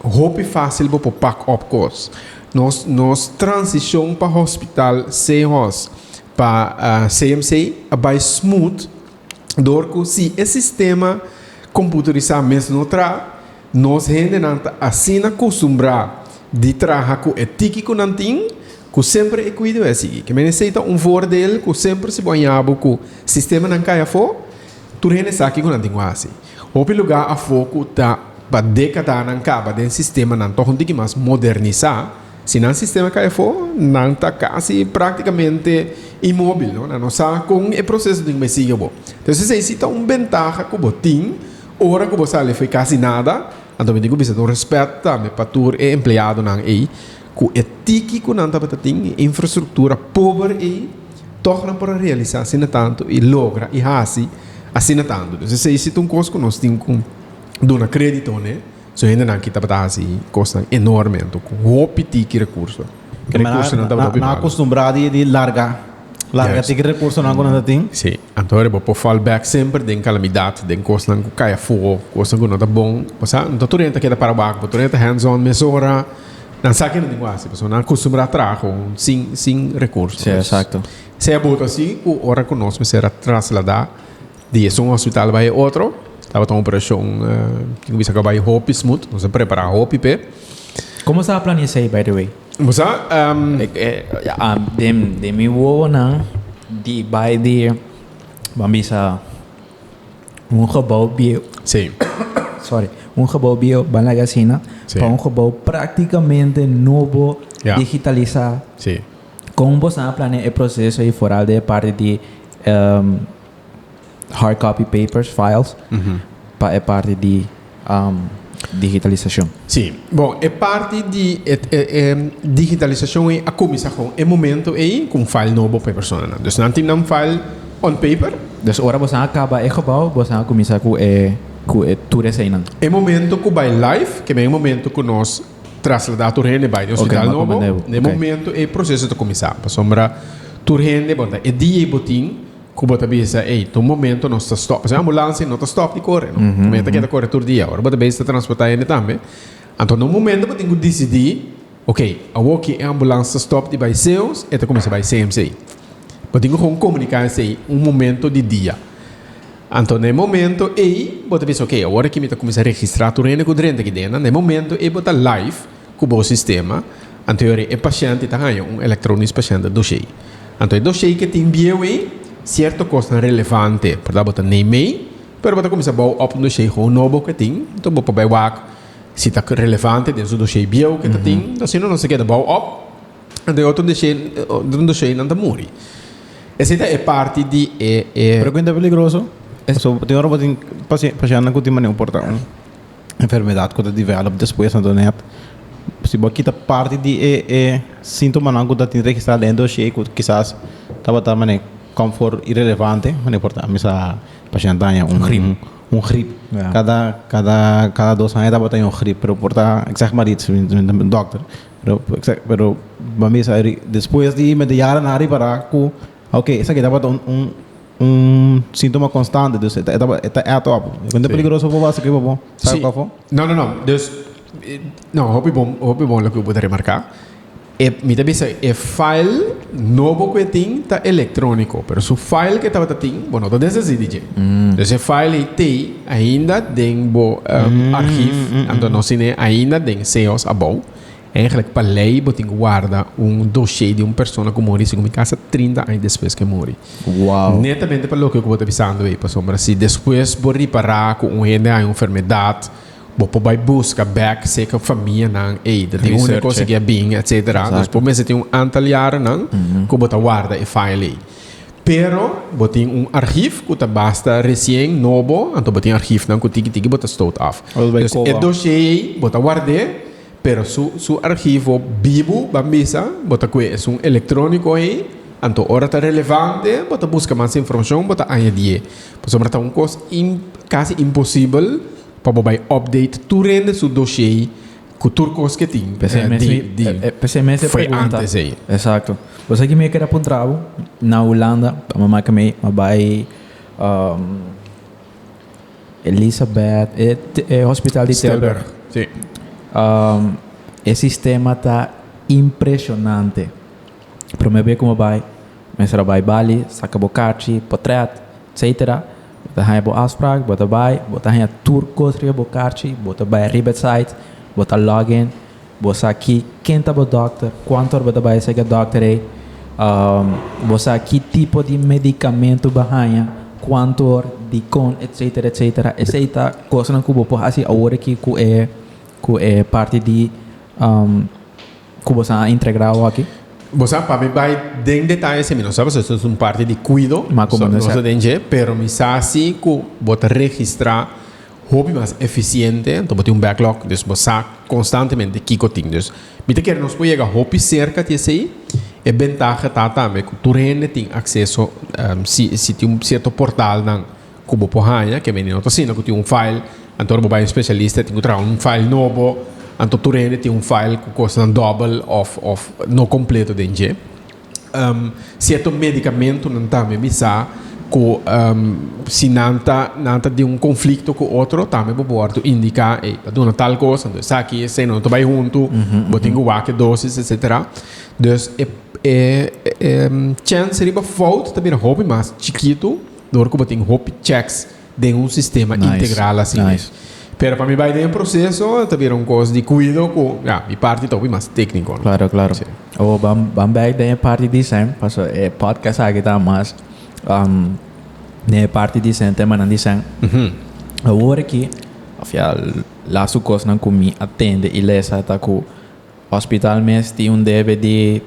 hopi fásil bo por pak òp kos. Nos nos transishon pa hospital Seahorse pa CMC a bai smooth dor ku si e sistema komputerisá mes no traha, nos hendenan ta asina kustumbrá di traha ku e tiki ku nan tin Ku semper e kuido e sigui. Ke men esei ta un voordeel ku semper si bo a ña bo ku sistemanan kai afó, tur hende sa kiko nan tin ku hasi. Hopi lugá afó ku ta pa dékadanan kaba den sistemanan tòg un tiki mas modernisá, si nan sistema kai afó, nan ta kasi práktikamente inmóbil, no? Nan no sa kon e proseso tin ku bai sigui abo. Entonces esei si ta un bentaha ku bo tin ora ku bo sali fo'i kasi nada, anto mi tin ku bisa ta un rèspèt tambe pa tur e empleadonan ei Ku e tiki ku nan tabata tin, e infrastruktura pober ei, tòg nan por a realisá asina tantu i logra i hasi asina tantu. Dus esei si ta un kos ku nos tin ku duna krédito n'e. So hendenan ki tabata hasi kosnan enorme anto ku hopi tiki rekurso. Rekursonan tabata hopi Nan a malu. kustumbrá di larga larga tiki rekursonan ku nan ta tin. Sí. Anto ora bo por fall back semper den kalamidat, den kosnan ku kai afó, kosnan ku no ta bon. Pasá no ta tur hende ta keda para wak, bo tur hende ta hands on mesora. Nan sa ke nan tin ku hasi, pasobra nan a kustumbrá traha gewoon sin sin rekurso. Sí, exacto. Sea bo ta así ku ora ku nos mester a trasladá di esun hospital bai e otro, tabata un operashon tin ku bisa ku a bai hopi smooth, nos a prepará hopi p'e. Komo sa a plania esei, by the way? Bo sa, Den den mi wowonan di bai di, ban bisa. Un gebouw bieu. Sí. Sorry. Un gebouw bieu ban laga asina. Sí. Pa un gebouw prácticamente nobo, Ja. digitalisá. Sí. Kon boso a planea e proceso ei foral den e parti di ehm, hard copy papers, files, pa e parti di ehm, digitalisashon? Sí. Bon, e parti di e, e, e digitalisashon ei a kuminsá kon e momento ei ku un file nobo pa e personanan. Dus nan tin nan file on paper. Dus ora boso a kaba e gebouw, boso a kuminsá ku e ku e tur eseinan. E momento ku bai live, ke men e momento ku nos trasladá tur hende bai den hospital Ok, nobo, m'a komprendé bo. na e Ok. momento e proseso ta kuminsá. Pasobra tur hende, bon, ta e dia ei bo tin Ku bo ta bisa, ey, ta un momento nos ta stop. Pasobra ambulancia no ta stop di kore, no. Mm -hmm. Ta keda kore tur dia. Ora bo ta bezig ta transporta hende tambe. Anto na un momento bo tin ku disidí, ok, awor ki e ambulans ta stop di bai Zeus, e ta kuminsá bai CMC. Bo tin ku gewoon komuniká esei un momento di dia. Anto na e momento ey bo ta bisa, ok, awor aki mi ta kuminsá registrá tur hende ku drenta aki den. Na e momento ey bo ta live ku bo sistema. Anto e pashènt ta haña un elektronisch pashènt dossier. Anto e dossier ke tin bieu ei, sierto kosnan relevante, por ta bo ta neem mee, pero bo ta kuminsá bou op un dossier gewoon nobo ke tin, anto bo por bai wak si ta relevante den su dossier bieu ke ta tin, anto asina nos ta keda bou op, anto e otro dossier, otro dossiernan ta muri. Esei ta e parti di e e. Pero kuenta peligroso? Pasobra tin ora bo tin pashèntnan ku tin manera por ta un enfermedad ku ta develop despues anto net si bo a kita parti di e e sintomanan ku ta tin registrá den e dossier ku kisas tabata mane comfort irelevante mane por ta misa pashènt ta haña un Grip. un grip Ja. kada kada kada dos aña tabata haña un grip pero por ta ik zeg maar iets mi ta un dòkter pero pero bo a misa despues di mete yara nan a ripará ku ok esaki tabata un un Un síntoma konstante, dus e ta e ta add up. E ta peligroso pa bo asaki pa bo sabi Sí. kòfo? No, no, no. Dus, no, hopi bon, hopi bon loke bo ta remarká. E, mi ta bisa e file nobo ku e tin ta elektróniko, pero su file ku e tabata tin, bo no ta deshasí di dje. Dus e file ei t'ei ainda den bo archief, anto nos tine ainda den CEOS abou. Eigenlijk pa lei bo tin ku warda un dossier di un persona ku muri segun mi kasa 30 aña despues ku e muri. Wow. Netamente pa loke ku bo ta bisando ei, pasobra si despues bo ripará ku un hende haña un enfermedat, bo por bai buska bèk serka famianan, ey, ta tin un kos aki a bin, etcetera. Dus bo mester tin un antal yaranan ku bo ta warda e file ei. Pero bo tin un archief ku ta basta resien, nobo, anto bo tin archiefnan ku tiki tiki bo ta stoot af. Dus e dossier ei bo ta ward'é, pero su su archivo bibu, ban bisa, bo ta kue esun elektróniko ei, anto ora ta relevante bo ta buska mas informashon, bo ta añadié. Pasobra ta un kos kasi imposibel pa bo bai update tur hende su dossier Ku tur kos ke tin P'esei mes di mi di p'esei mes e foi pregunta. antes ei. Exacto. Bo sa ki mi a keda puntra bo? Na Hulanda, pa mi maka mi a bai Elisabeth, e e hospital di Tilburg. Tilburg, si. E sistema ta impresionante. Prome be ku mi bai, mester a bai Bali, saka bo karchi, potret, etcetera. Bo ta haña bo afspraak, bo ta bai, bo ta haña tur kos riba bo karchi, bo ta bai riba e site, bo ta login, bo sa ki ken ta bo dòkter, kuantu ora bo ta bai esaki e dòkter ei, bo sa ki tipo di medikamentu bo a haña, kuantu or, dikon, etcetera, etcetera. Esei ta kosnan ku bo por hasi awor aki ku e ku e parti di Ku bo sa integrá awaki? Bo sa, pa mi bai den detaye si mi no sa, pasobra esei ta un parti di kuido, Ma komo no no sa den dje, pero mi sa si ku bo ta registrá hopi mas efisiente, anto bo tin un backlog, dus bo sa konstantemente kiko tin. Dus mi ta kere nos por yega hopi serka di esei. E bentaha ta tambe ku tur hende tin akseso, si si tin un sierto portalnan ku bo por haña, ke mende no ta asina ku tin un file, anto ora bo bai un spesialista tin ku traha un file nobo, anto tur hende tin un file ku kosnan dòbel òf òf no kompleto den dje. Sierto medikamentunan tambe mi sa ku si nan ta nan ta den un konflikto ku otro tambe bo por wòrdu indiká, ey ta duna tal kos, anto esaki esei no ta bai huntu, bo tin ku wak e dosis etsetera. Dus e e e chèns riba fout ta bira hopi mas chikitu. Dor ku bo tin hopi checks den un sistema Nice, integral asina. nice. Pero pa mi bai den e proseso ta bira un kos di kuido ku ya mi parti ta hopi mas tékniko, no? Claro, claro. Sí. Awor ban ban bek den e parti design paso e podcast aki ta mas um, den e parti design, temanan design. Awor aki, of ya lastu kosnan ku mi a tende i lesa ta ku hospital mes tin un debe di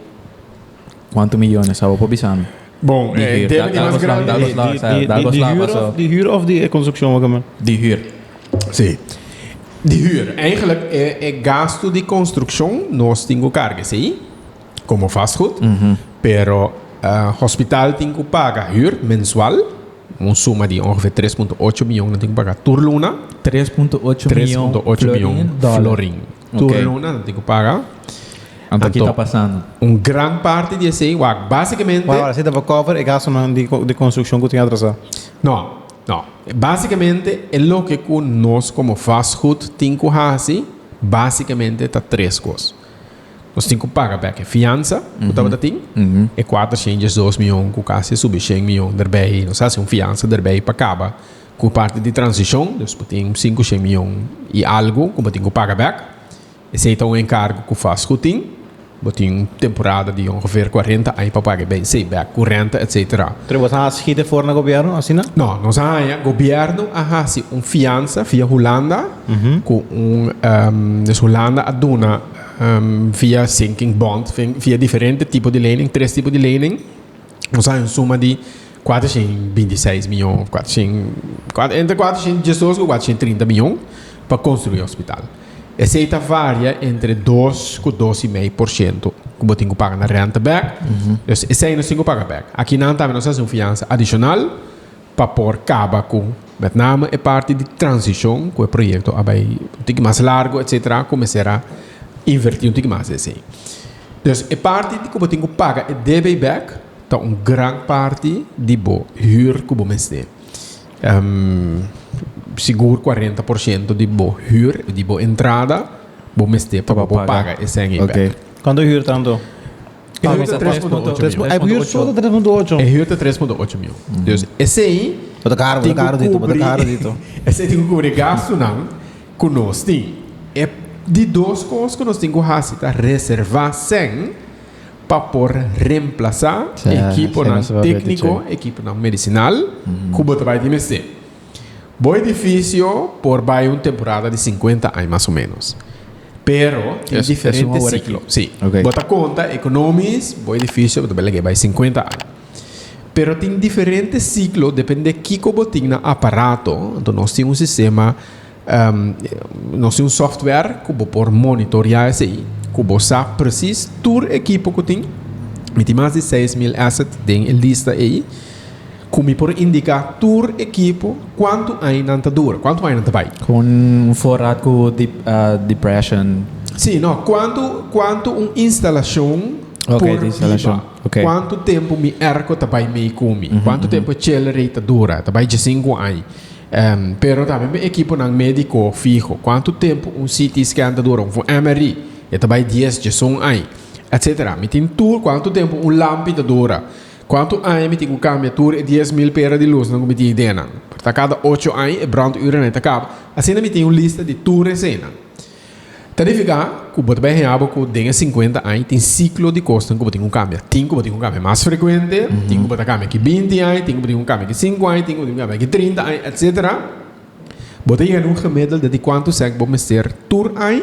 Cuanto millones? Abo por bisa mi. Bon, Di eh, huur. debe di Dal mas bos grandi. dal bos Di, di, dal di, bos di la huur paso. of, di huur of di e construccion wak man? Di huur. Sí. Di huur. Eigenlijk e, e gasto di construccion nos tin cu carga esey como vastgoed. Pero eh, hospital tin cu paga huur mensual, un suma di ongeveer 3.8 miyon nan tin cu paga tur luna. 3.8 miyon 3.8 miyon florin dollar. florin. Tur Ok. luna nan tin cu paga. Anto ki Anto, ta pasando? Un gran parti di esei, wak, básicamente. Wak, wak, esei ta pa cover e gastonan di di construccion cu tin atrasá. No, no. Básicamente e loke cu nos como vastgoed tin cu haci, básicamente ta tres cos. Nos tin cu paga bek e fiansa cu tabata tin, e 402 miyon cu casi a subi shen miyon derbij. Nos haci un fiansa derbij pa caba cu parti di transicion, dus bo tin 500 miyon y algo cu bo tin cu paga bek. Esei ta un enkargo ku vastgoed tin. Bo tin un temporada di ongeveer 40 aña pa paga e bensei bek ku renta etsetera. Pero bo ta hasi gite for na gobièrnu asina? No, nos a haña, gobièrnu a hasi un fiansa via Hulanda ku un, dus Hulanda a duna via sinking bond, via diferente tipo di lening, tres tipo di lening, nos a haña un suma di 426 mion, entre 412 ku 430 mion pa konstruí hospital. Esei ta varia entre dos ku dos i mei por shento ku bo tin ku paga na renta bèk. Dus esei nos tin ku paga bèk. Aki nan tambe nos hasi un fiansa adishonal pa por kaba ku met name e parti di transishon ku e proyekto a bai un tiki mas largu etsetera ku mester a invertí un tiki mas den esei. Dus e parti di ku bo tin ku paga e debe bèk ta un gran parti di bo hür ku bo mester. Sigur 40% di bo huur, di bo entrada, bo mester pa bo paga e sèn ei bèk. Kuantu e huur ta anto? E huur ta 3.8 mion. E huur so ta 3.8? E huur ta 3.8 mion. Dus esei Bo ta karo, bo ta karo dito, bo ta karo dito. Esei tin ku kubri gastunan ku nos tin. E di dos kos ku nos tin ku hasi ta reservá sèn pa por reemplasá ekiponan tékniko, ekiponan medisinal ku bo ta bai tin mester. Bo edifisio por bai un temporada di 50 aña mas o ménos. Pero tin diferente siklo. Sí. Bo ta konta ekonomis, bo edifisio bo ta bai lag'é bai 50 aña. Pero tin diferente ciclo depende kico bo tin na aparato. Anto nos tin un sistema, nos tin un software cu bo por monitorea esey, cu bo sa precies tur equipo cu tin. Mi tin mas di 6000 asset den e lista ey, cu mi por indica tur equipo cuanto aña nan ta dura, cuanto aña nan ta bay. Con un voorraad cu depression. Si, no, cuanto, cuanto un instalacion Ok, por di instalacion. biba. Ok. Cuanto tempo mi airco ta bay mei cu mi? Cuanto tempo e chiller ey ta dura? Ta bay diescinco aña. Pero tambe mi equiponan medico fiho. Cuanto tempo un CT scan ta dura? Un MRI e ta bay dies, diesun aña, etcetera. Mi tin tur cuanto tempo un lampi ta dura. Cuanto aña mi tin cu cambia tur e 10,000 pera di luznan cu mi tin den nan? Por ta cada ocho aña e branduurnan ta caba. Asina mi tin un lista di tur eseinan. Ta nifiká ku bo ta bai haña bo ku den e sinkuenta aña tin siklo di kosnan ku bo tin ku kambia. Tin ku bo tin ku kambia mas frekuente, tin ku bo ta kambia ki binti aña, tin ku bo tin ku kambia ki sinku aña, tin ku bo tin ku kambia ki 30 aña, etsetera. Bo ta yega na un gemiddelde di kuantu sèk bo mester tur aña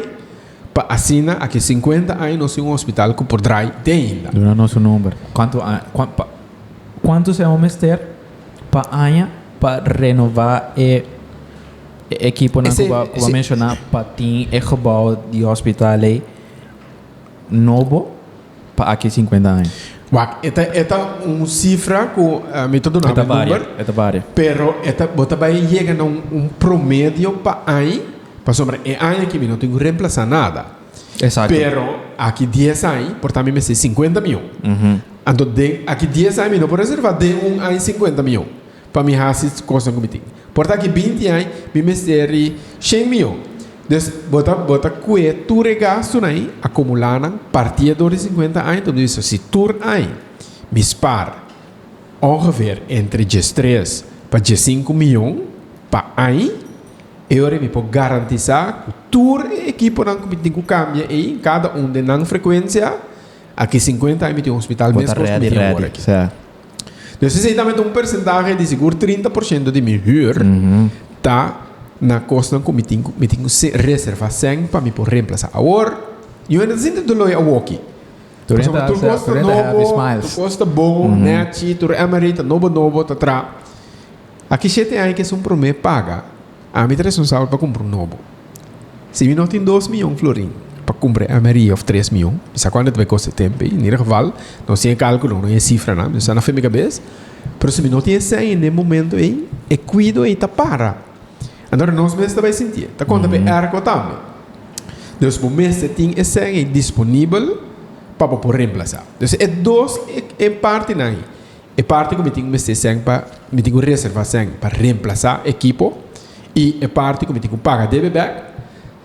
pa asina aki 50 aña nos tin un hospital ku por drai te ainda. Duna nos un number. Kuantu aña, pa, kuantu sèk bo mester pa aña pa renová e. E ekiponan ku bo ku bo a menshoná pa tin e gebou di hospital ei nobo pa aki 50 aña. Wak, e ta e ta un sifra ku mi ta duna E ta bo e varia, number, e ta varia. pero e ta bo ta bai yega na un un promedio pa aña, pasobra e aña aki mi no tin ku remplasá nada. Exacto. Pero aki 10 aña por ta mi mester 50 mion. Anto den aki 10 aña mi no por reservá den un aña 50 mion. Pa mi hasi kosnan ku mi tin. Por ta aki 20 aña mi mester di shen mion. Dus bo ta bo ta kue tur e gastunan ei, akumulá nan, partié dor di 50 aña, enton mi bisa si tur aña mi spar ongeveer entre 13 pa 15 mion pa aña, e ora mi por garantisá ku tur e ekiponan ku mi tin ku kambia ei, kada un den nan frekuensia, aki 50 aña mi tin un hospital Bo ta meskos ku mi ready tin awor ready. aki. Sa. Dus esei tambe ta un persentahe di sigur 30% di mi huur ta na kosnan ku mi tin ku mi tin ku reserva sèn pa mi por reemplasa. Awor, yo no ta sinti doló awoki. Tur Pasobra hende tur ta kos ta tur hende happy nobo, tur smiles. kos ta bon, nèchi, tur MRI ta nobo nobo, ta tra. Aki shete aña ku esun promé paga, ami ta responsabel pa kumpra un nobo. Si mi no tin 2 mion florin pa kumpra MRI òf 3 mion, mi sa kuantu ta bai kosta e tempu ei, in ieder geval, nos tin e kálkulo, no e sifranan, mi sa na fe mi kabes, pero si mi no tin e sèn den e momento ei, e kuido ei ta para. Anto nos mes ta bai sintié. Ta konta pa e airco tambe. Dus bo mester tin e sèn ei disponibel pa bo por remplasá. Dus e dos e partinan ei. E parti ku mi tin ku mester sèn pa mi tin ku reservá sèn pa remplasá ekipo i e parti ku mi tin ku paga debe bèk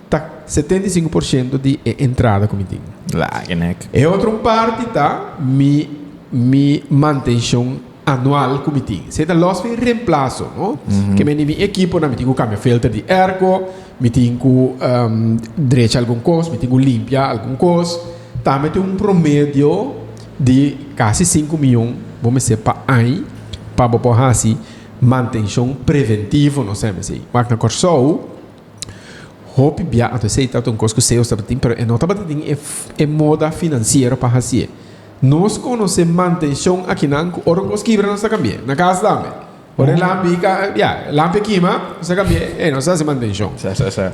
ta 75% di e entrada ku mi tin. Lagenek. E otro un parti ta mi mi mantenshon anual ku mi tin. Esei ta lòs fin remplaso, no? Ke men di mi ekiponan mi tin ku kambia filter di airco, mi tin ku drecha algun kos, mi tin ku limpia algun kos. Tambe tin un promedio di kasi 5 mion bo mester pa aña pa bo por hasi mantenshon preventivo, nos ta esei. Wak, na Kòrsou hopi bia, anto esei tabata un kos ku SEOS tabatin, pero e no tabatin e moda finansiero pa hasié. Nos konosé mantenshon akinan ku ora un kos kibra nos ta kambi'é. Na kas tambe. Ora e lampi ka, ya, e lampi kima, nos ta kambi'é, e nos ta hasi mantenshon.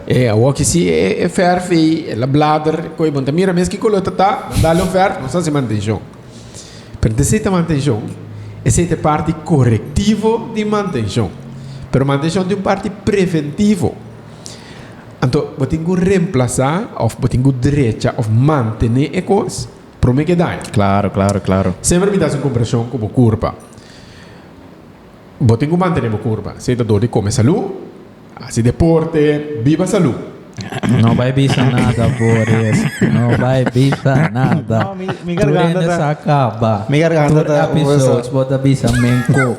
E awor ki si e fèrf ei, e la blader, koe bo no ta mira mes ki koló ta ta, nan dal un fèrf, nos ta hasi mantenshon. Pero esei ta mantenshon, esei ta e parti korektivo di mantenshon. Pero mantenshon tin un parti preventivo. Anto bo tin ku remplasá òf bo tin ku drecha òf mantené e kos promé ke daña. Claro, claro, claro. Semper mi ta hasi un komparashon ku bo kurpa. Bo tin ku mantené bo kurpa. Esei ta dor di kome salú, hasi deporte, biba salú. No bai bisa nada, Boris. No bai bisa nada. No, mi garganta Tur hende ta- sa kaba. Mi garganta Tur ta- episodes bo ta bisa menko.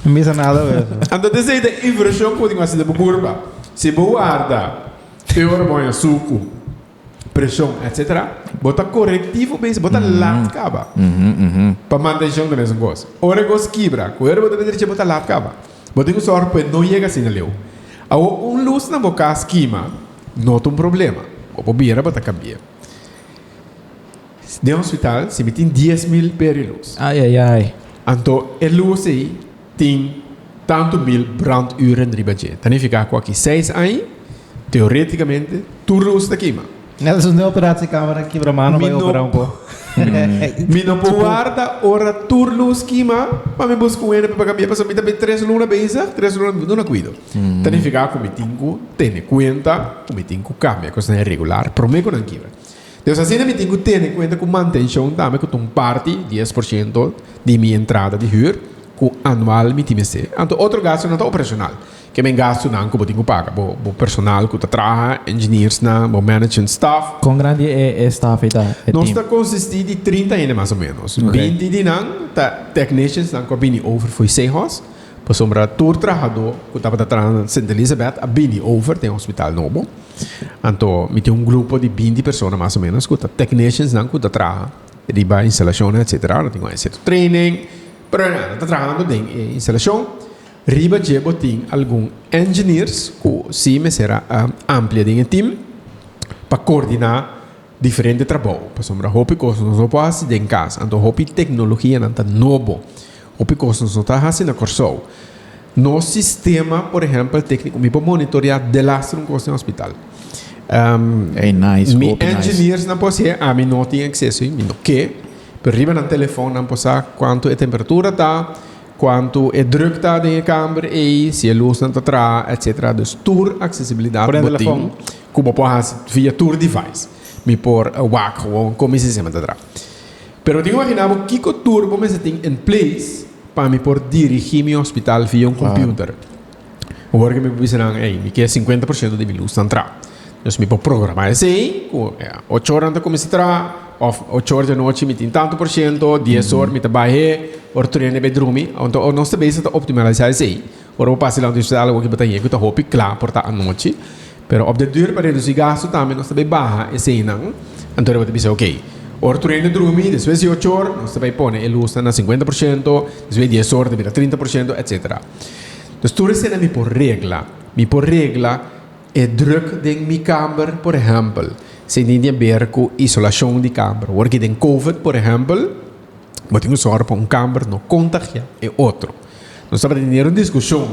No bisa nada, pues. Anto esei ta invershon ku bo tin ku hasi den bo kurpa. Si bo warda te ora bo haña suku, preshon, etcetera, bo ta korektivo bezig, bo ta laat kaba. Pa mantenshon ta mesun kos. Ora e kos kibra, ku ora bo ta mester bo ta laat kaba. Bo tin ku sòru pa e no yega asina leu. Awor un lus na bo kas kima, no ta un problema. Bo por bira, bo ta kambia. Den hospital, si mi tin 10,000 peri lus. Ai, ai, ai. Anto e lus ei tin tantu mil branduren riba dje. Ta nifiká ku aki seis aña, teorétikamente, tur lus ta kima. Net als un operatiekamer kibra mano Mi bai no opera un po. Mi no por warda ora tur lus kima pa mi buska un hende pa kambia pasobra mi ta bin tres luna bezig, tres luna mi duna kuido. Ta nifiká ku mi tin ku tene kuenta ku mi tin ku kambia kosnan regular promé ku nan kibra. Dus asina mi tin ku tene kuenta ku mantenshon tambe ku ta un parti, 10%, di mi entrada di hür ku anual mi tin mester. Anto otro gastunan ta operashonal. Ke men gastunan ku bo tin ku paga bo bo personal ku ta traha, engineersnan, bo management staff. Kon grandi e e staff ei ta, e Nos team? ta konsistí di 30 hende mas o ménos. Ok. 20 di nan ta techniciansnan ku a bini over for Seahorse. Pasobra tur trahadó ku tabata traha na Sint Elisabeth a bini over den hospital nobo. Anto mi tin un grupo di 20 persona mas o ménos ku ta techniciansnan ku ta traha riba instalashonnan etcetera. Nan tin ku haña sierto training, pero nan ta trahando den e instalashon. Riba dje bo tin algun engineers ku si mester a amplia den e team pa koordiná diferente trabou. Pasobra hopi kos nos no por hasi den kas. Anto hopi teknologianan ta nobo. Hopi kos nos no ta hasi na Kòrsou. Nos sistema, por ehèmpel, tékniko, mi por monitoreá delaster un kos den hospital. Ey, nice, Mi hopi nice. engineers nan por hasié, ami no tin akseso, mi no ke. Pero riba nan telefòn nan por sa kuantu e temperatura ta, Kuantu e druk ta den e kamber ei, si e lusnan ta traha, etcetera. Dus tur aksesibilidat Por e bo tin telefon. ku bo por hasi via tur device. Mi por wak gewoon kon mi sistema ta traha. Pero tin ku imagina bo kiko tur bo mester tin in place pa mi por dirigi mi hospital via un computer. Awor ke mi por bisa nan, ey, mi ke 50% di mi lusnan traha. Dus mi por programa esei ku ocho ora nan ta kuminsá traha òf ocho ora di anochi mi tin tantu por shento, dies or mi ta bai he, ora tur hende bai drumi. Anto nos ta bezig ta optimalisá esei. Ora bo pasa dilanti di hospital awor ki bo ta hei ku ta hopi kla por ta anochi. Pero op de duur pa redusí gastu tambe nos ta bai baha eseinan. Anto bo ta bisa okey, ora tur hende drumi despues di ocho or nos ta bai pone e lusnan na 50%, despues di dies or ta bira 30%, etcetera. Dus tur esei mi por regla. Mi por regla e druk den mi kamber, por ehèmpel. Si tin di haber ku isolashon di kamber. Awor ki den covid, por ehèmpel, bo tin ku sòru pa un kamber no kontagiá e otro. Nos tabata teniendo un diskushon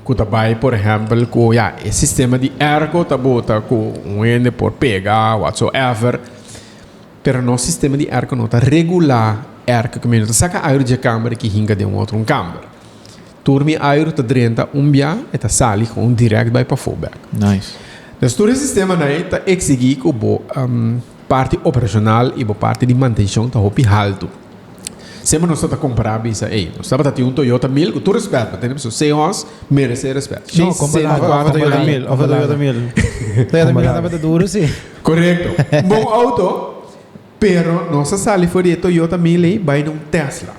ku ta bai, por ehèmpel, ku ya e sistema di airco ta bota ku un hende por pega, whatsoever. Pero nos sistema di airco no ta regulá airco, ku mi no ta saka airu di e kamber ki hinka den un otro un kamber. Tur mi airu ta drenta un bia, e ta sali gewoon direct bai pafó bek. Nice. Dus tur e sistemanan ei ta eksigí ku bo parti operashonal i bo parti di mantenshon ta hopi haltu. Semper nos ta kompará bisa, ey, nos tabata tin un Toyota 1000, ku tur respèt, bo tende pasobra Seahorse meresé respèt. No, kompa laga, Of kompa Toyota laga, 1000, of kompa Toyota laga. 1000. Toyota 1000 tabata duru si. Korekto. Bon outo, pero nos a sali for di e Toyota 1000 ei bai na un Tesla.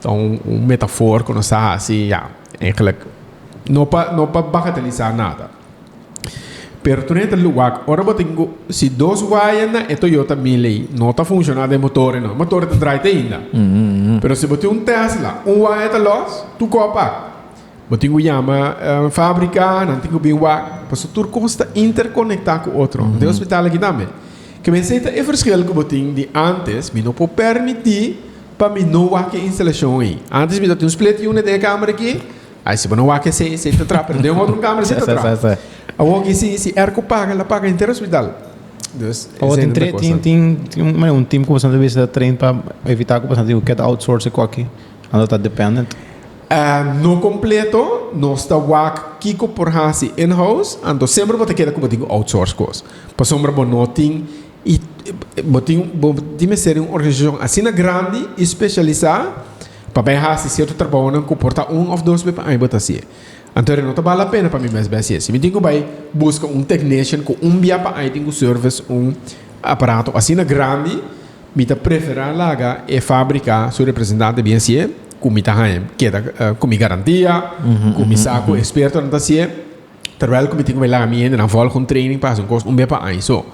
Ta un un metafoor ku nos ta hasi, ya, eigenlijk no pa no pa bagatelisá nada. Pero tur hende ta wak ora bo tin ku si dos waya na e Toyota 1000 ei no ta funshoná den motor ei no, e motor ta draai te ainda. Pero si bo tin un Tesla, un waya ta lòs, tur kò a pak. Bo tin ku yama fábrika, nan tin ku bin wak, pasobra tur kos ta interkonektá ku otro. Den hospital aki tambe. Ke mester ta e verschil ku bo tin di ántes, mi no por permití Pa mi no wak e instalashon ei. Antes mi ta tin un split unit den e kamer aki. Ai, si bo no wak esei, esei ta traha, pero den otro kamer esei ta traha. Awor ki si, si airco paga, el a paga henter hospital. Dus, Awor esei tin ta tre, kos. tin, tin, tin un, manera un team ku bastante bes ta train pa evitá ku bastante tin ku keda outsource e koki. Anto ta dependent. No kompleto, nos ta wak kiko por hasi in-house, anto semper bo ta keda ku bo tin ku outsource kos. Pasobra bo no tin I bo tin bo tin mester di un organisashon asina grandi i spesialisá pa bai hasi sierto trabounan ku por ta un òf dos be pa aña bo ta hasié. Anto no ta bal la pena pa mi mes bai hasié. Si mi tin ku bai buska un technician ku un bia pa aña tin ku service un aparato asina grandi, mi ta preferá laga e fábrika su representante bin hasié ku mi ta haña keda ku mi garantia, ku mi sa ku ekspertonan ta hasié. Terwijl ku mi tin ku bai laga mi hendenan volg un training pa hasi un kos un bia pa aña so.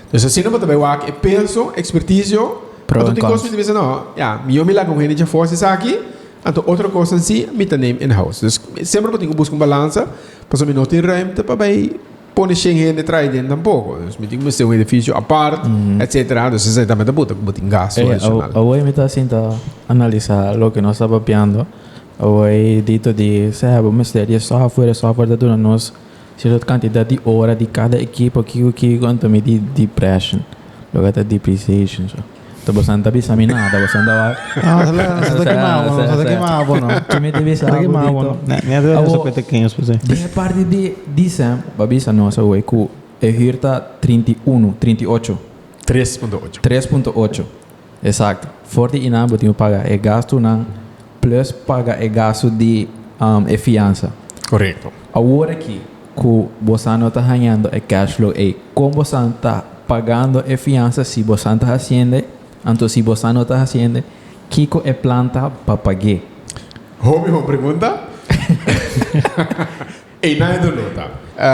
Dus asina bo ta bai wak e peso, ekspertisio, Pro anto en tin kos cons. mi ta bisa no, ya, mihó mi laga un hende djafó hasi esaki, anto otro kosnan si mi ta neem in house. Dus semper bo tin ku buska un balansa, pasobra mi no tin ruimte pa bai. pone shen hende traha den tampoco. Dus mi tin cu mester un edificio apart, etcetera. Dus esey tambe ta buta cu bo tin gasto adicional. Awor mi ta sinta analisa loke nos ta papiando. Awor dito di sea bo mester di e software, e software ta duna nos cierto cantidad di ora di cada ekipo, kico kico, anto mi di depression, loke ta depreciation so. Ta bosan ta bisa mi nada, bosan ta wak. No, nos ta kima bo, nos ta kima bo no. Ki mi ta bisa Nos ta kima bo, bo no. Dito? Ne, ne ta Awo, sope pequeños pues. Den e parti di dicen, bo a bisa nos awor ku e huur ta 31, 38. 3.8. 3.8, exacto. For di inan bo tin ku paga e gastunan plus paga e gastu di e fiansa. Korekto. Awor aki ku bosan no ta hañando e cash flow ei, kon bosan ta pagando e fiansa si bosan ta hasiende? Anto si bosan no ta hasiende, kiko e plan ta pa pag'é? Hopi bon pregunta. Einan e doló ta.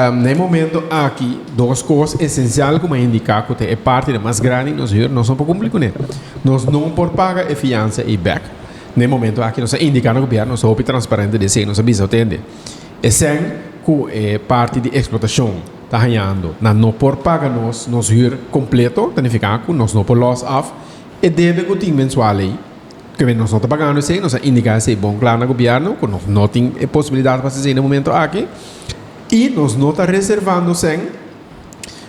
Na e momento aki, dos kos esensial ku mi a indiká ku ta e partinan mas grandi di nos huur, nos no por kumpli kuné. Nos no por paga e fiansa ei bèk. Na e momento aki nos a indiká na gobièrnu, nos ta hopi transparente di esei, nos a bisa otende e sèn ku e parti di eksplotashon ta hañando, nan no por paga nos nos huur kompleto, ta nifiká ku nos no por lòs af e debe ku tin mensual ei. Kende nos no ta pagando esei, nos a indiká esei bon kla na gobièrnu ku nos no tin e posibilidat pa hasi esei na e momento aki i nos no ta reservando sèn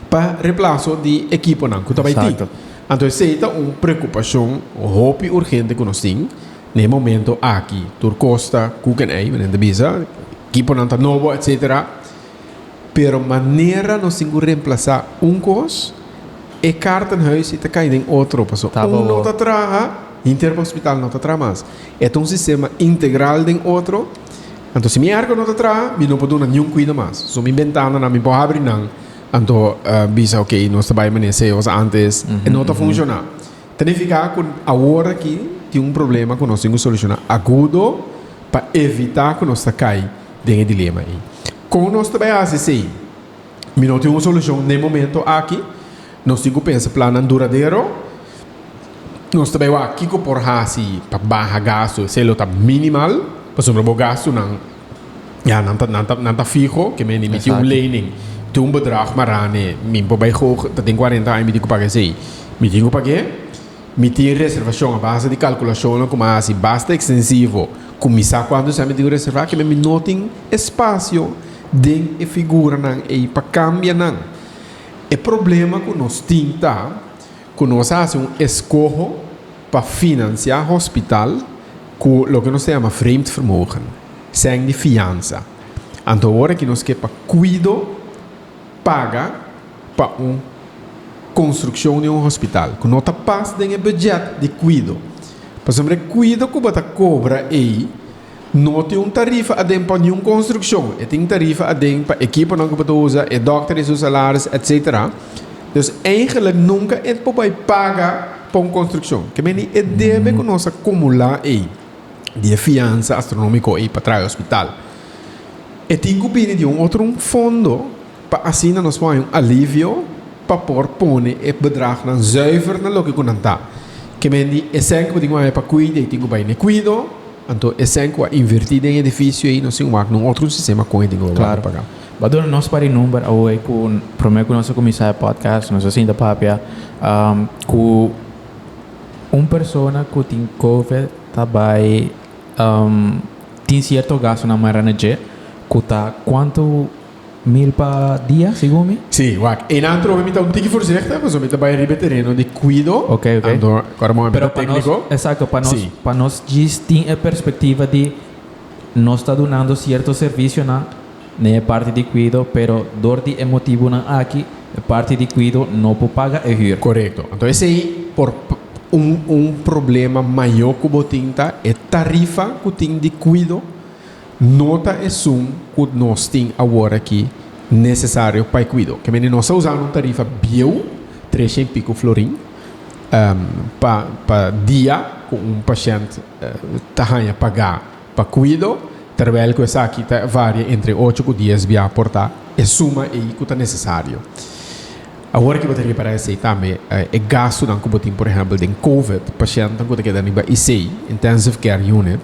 pa replaso di ekiponan ku ta bai tin. Anto esei ta un preokupashon hopi urgente ku nos tin na e momento aki. Tur kos ta koek en ei, men ta bisa, ekiponan ta nobo etsetera. Pero manera nos tin ku remplasá un kos, e kaartenhuis i ta kai den otro. Pasobra un no ta traha, henter pa hospital no ta traha mas. E ta un sistema integral den otro. Anto si mi airco no ta traha, mi no por duna niun kuido mas. So mi bentananan mi por habri nan, anto bisa ok nos ta bai manera seos antes, e no ta funshoná. Ta nifiká ku awor aki tin un problema ku nos tin ku solushoná agudo pa evitá ku nos ta kai den e dilema ei. Kon nos ta bai hasi esei? Mi no tin un solushon n'e momento aki. Nos tin ku pensa plannan duradero. Nos ta bai wak kiko por hasi pa baha gastu. Esei lo ta minimal, pasobra bo gastunan ya nan ta nan ta nan ta fiho. Ke mende mi tin un lening, tin un bedrag mará n'e. Mi por bai hoog, ta tin kuarenta aña mi tin ku paga esei. Mi tin ku pag'é. Mi tin reservashon a base di kalkulashonnan ku mi a hasi basta ekstensivo ku mi sa kuantu esei mi tin ku reservá, ke mi no tin espasio den e figuranan ei pa kambia nan. E problema ku nos tin ta ku nos a hasi un eskoho pa finansiá hospital ku loke nos ta yama vreemd vermogen, sèn di fiansa. Anto awor aki nos ke pa kuido paga pa un konstrukshon di un hospital ku no ta pas den e budget di kuido. Pasobra e kuido ku bo ta kobra ei no tin un tarifa aden pa niun konstrukshon. E tin tarifa aden pa ekiponan ku bo ta usa, e dòkter i su salaris, etsetera. Dus eigenlik nunka e por bai paga pa un konstrukshon. Ke meni e debe ku nos a kumulá ei di e fiansa astronomiko ei pa traha e hospital, e tin ku bini di un otro un fondo. Pa asina nos por haña un alivio pa por pone e bedragnan zuiver na loke ku nan ta. Ke men di e sèn ku bo tin ku haña pa kuida i tin ku bai na e kuido, anto e sèn ku a invertí den e edifisio ei nos tin wak na un otro sistema kon e tin ku wòrdu pagá. Bo a duna nos par di number awe ku promé ku nos a kuminsá e podcast nos a sinta papia ku un persona ku tin covid ta bai tin sierto gastunan mara na dje ku ta kuantu Mil pa dia, segun mi. Sí, wak. Einan trobe mi ta un tiki voorzichtig, pasobra mi ta bai riba e tereno di kuido. Ok, ok. Anto, ora bo Pero ta pa nos, técnico. exacto, pa nos, Sí. pa nos djis tin e perspectiva di nos ta dunando cierto servicionan den e parti di kuido, pero dor di e motibunan aki, e parti di kuido no por paga e huur. Correcto. Anto esei por un un problema mayor cu bo tin ta e tarifa cu tin di kuido. No ta esun ku nos tin awor aki nesesario pa e kuido. Ke mende nos ta usando un tarifa bieu, tresha i piku florin, pa pa dia ku un pashènt ta haña pagá pa kuido, terwèl ku esaki ta varia entre ocho ku dies bia por ta e suma ei ku ta nesesario. Awor aki bo ta ripará esei tambe, e gastunan ku bo tin por ehèmpel den covid, pashèntnan ku ta keda riba IC, Intensive Care Unit.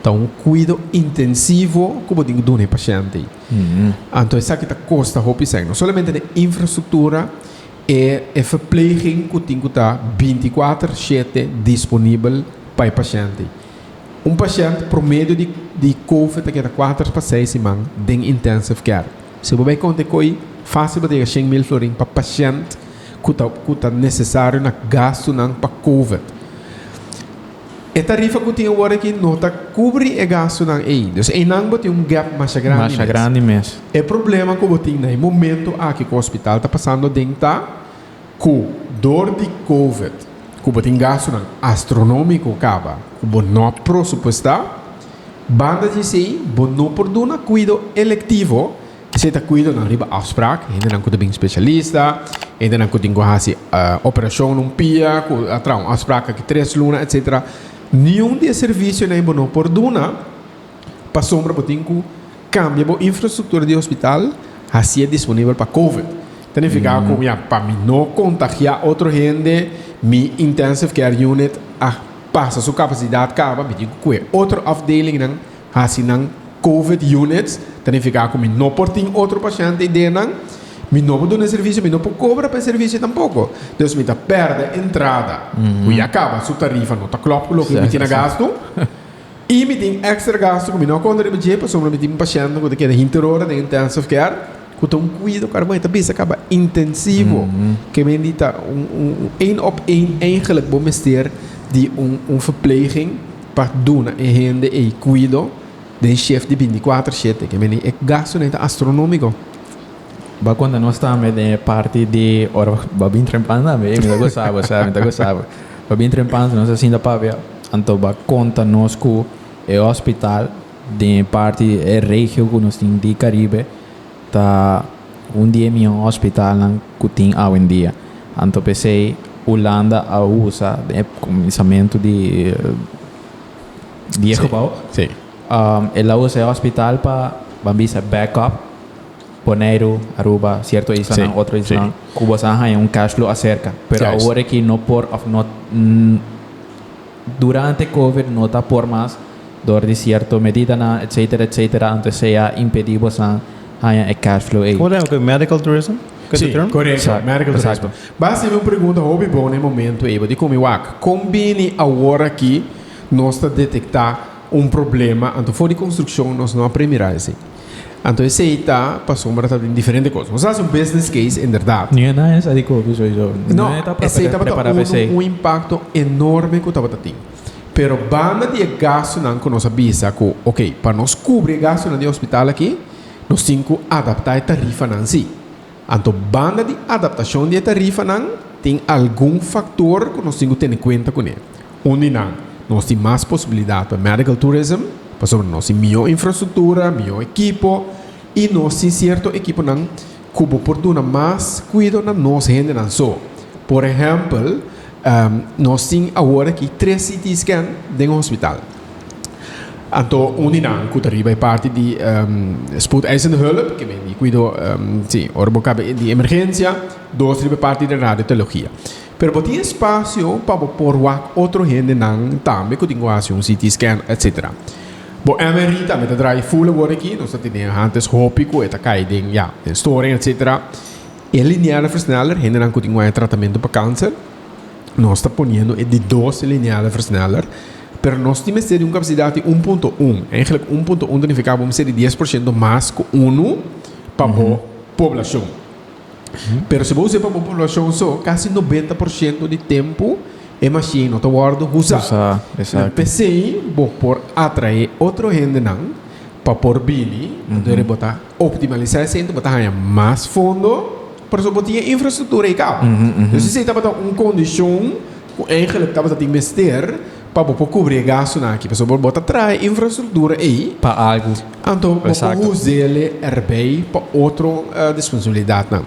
Ta un kuido intensivo ku bo tin ku duna e pashènt ei. Anto esaki ta kosta hopi sèn. No solamente den infrastruktura, e e verpleging ku tin ku ta bintikuater shete disponibel pa e pashènt ei. Un pashènt promedio di di covid ta keda kuater pa seis siman den intensive care. Si bo bai konta e koi, fásil bo ta yega 100.000 florin pa pashènt ku ta ku ta nesesario na gastunan pa covid. E tarifa ku tin awor aki no ta kubri e gastunan ei. Dus einan bo tin un gap masha grandi Masha grandi mes. E problema ku bo tin na e momento aki ku hospital ta pasando den ta ku dor di covid ku bo tin gastunan astronomiko kaba ku bo no a prosupuesta, banda di esei bo no por duna kuido elektivo. Esei ta kuidonan riba afsprak, hendenan ku ta bin spesialista, hendenan ku tin ku hasi operashon na un pia, ku a traha un afsprak aki tres luna, etsetera. Niun di e servisionan ei bo no por duna pasobra bo tin ku kambia bo infrastruktura di hospital hasié disponibel pa covid. Ta nifiká ku ya pa mi no kontagiá otro hende mi intensive care unit a pasa su kapasidat kaba, mi tin ku kue otro afdelingnan Hasi nan Covid units ta nifiká ku mi no por tin otro pashènt ei den nan, mi no por duna e servisio, mi no por kobra pa e servisio tampoko. Dus mi ta pèrdè entrada ku ya kaba su tarifa no ta klòp ku loke mi tin na gastu i mi tin èkstra gastu ku mi no a konta riba dje pasobra mi tin pashèntnan ku ta keda hinter ora den intensive care ku ta un kuido ku ta bisa kaba intensivo ke men di ta un één op één eigenlijk bo mester di un verpleging. Pa duna e hende ei kuido den shift di bintikuater shete, ke meni e gastunan ta astronómiko. Ba konta nos tambe den e parti di ora ba bin trempan tambe, mi ta gosa bo sa, mi ta gosa bo. Ba bin trempan nos a sinta papia, anto ba konta nos ku e hospital den e parti e regio ku nos tin di Karibe ta un di e mihó hospitalnan ku tin awendia. Anto p'esei Hulanda a usa den e kuminsamentu di di e gebou. Sí. El a usa e hospital pa ban bisa backup Boneiru, Aruba, sierto islanan, otro islanan ku bo sa haña un cash flow aserka. Pero awor aki no por òf no durante covid no ta por mas dor di sierto medidanan etcetera etcetera anto esei a impedí bosan haña e cash flow ei. Komo ta yama medical tourism? Sí, korekto, medical tourism. Bo a hasi mi un pregunta hopi bon na e momento ei, bo di ku mi wak, kon bini awor aki nos ta detektá un problema anto for di konstrukshon nos no a premirá esei? Anto esei ta pasobra ta tin diferente kos. Nos a hasi un business case inderdat. Ni na esa di kopi sowieso. No, esei tabata un impakto enorme ku tabata tin. Pero banda di e gastunan ku nos a bisa ku ok, pa nos kubri e gastunan di e hospital aki, nos tin ku adaptá e tarifanan sí. Anto banda di adaptashon di e tarifanan tin algun faktor ku nos tin ku tene kuenta kuné. Un di nan, nos tin mas posibilidat pa medical tourism, pasobra nos tin mihó infrastruktura, mihó ekipo i nos tin sierto ekiponan ku bo por duna mas kuido na nos hendenan so. Por ehèmpel, nos tin awor aki tres CT scan den hospital. Anto un di nan ku ta riba e parti di spoedeisende hulp, ke men di kuido, si, ora bo kaba di emergensia, dos riba e parti di radiotologia. Pero bo tin espasio pa bo por wak otro hendenan tambe ku tin ku hasi un CT scan, etcetera. Bo MRI tambe ta draai full awor aki, nos ta tene antes hopi ku e ta kai den, ya, den storing, etcetera. E lineale versneller, hendenan ku tin ku haña tratamentu pa kanser, nos ta poniendo e di dos lineale versneller, pero nos tin mester di un kapasidat di 1.1. Eigenlijk 1.1 ta nifiká bo mester di 10% mas ku unu pa bo poblashon. Pero si bo us'é pa bo poblashon so, kasi 90% di tempu e mashin no ta wòrdu usá. Usá, esakto. P'esei bo por atraé otro hendenan pa por bini, anto bo ta optimalisá esei, anto bo ta haña mas fondo, pasobra bo tin e infrastruktura ei kaba. Dus esei tabata un kondishon ku eigenlijk tabata tin mester pa bo por kubri e gastunan aki, pasobra bo ta traha e infrastruktura ei Pa algu. Anto bo por us'el erbij pa otro disponibilidatnan.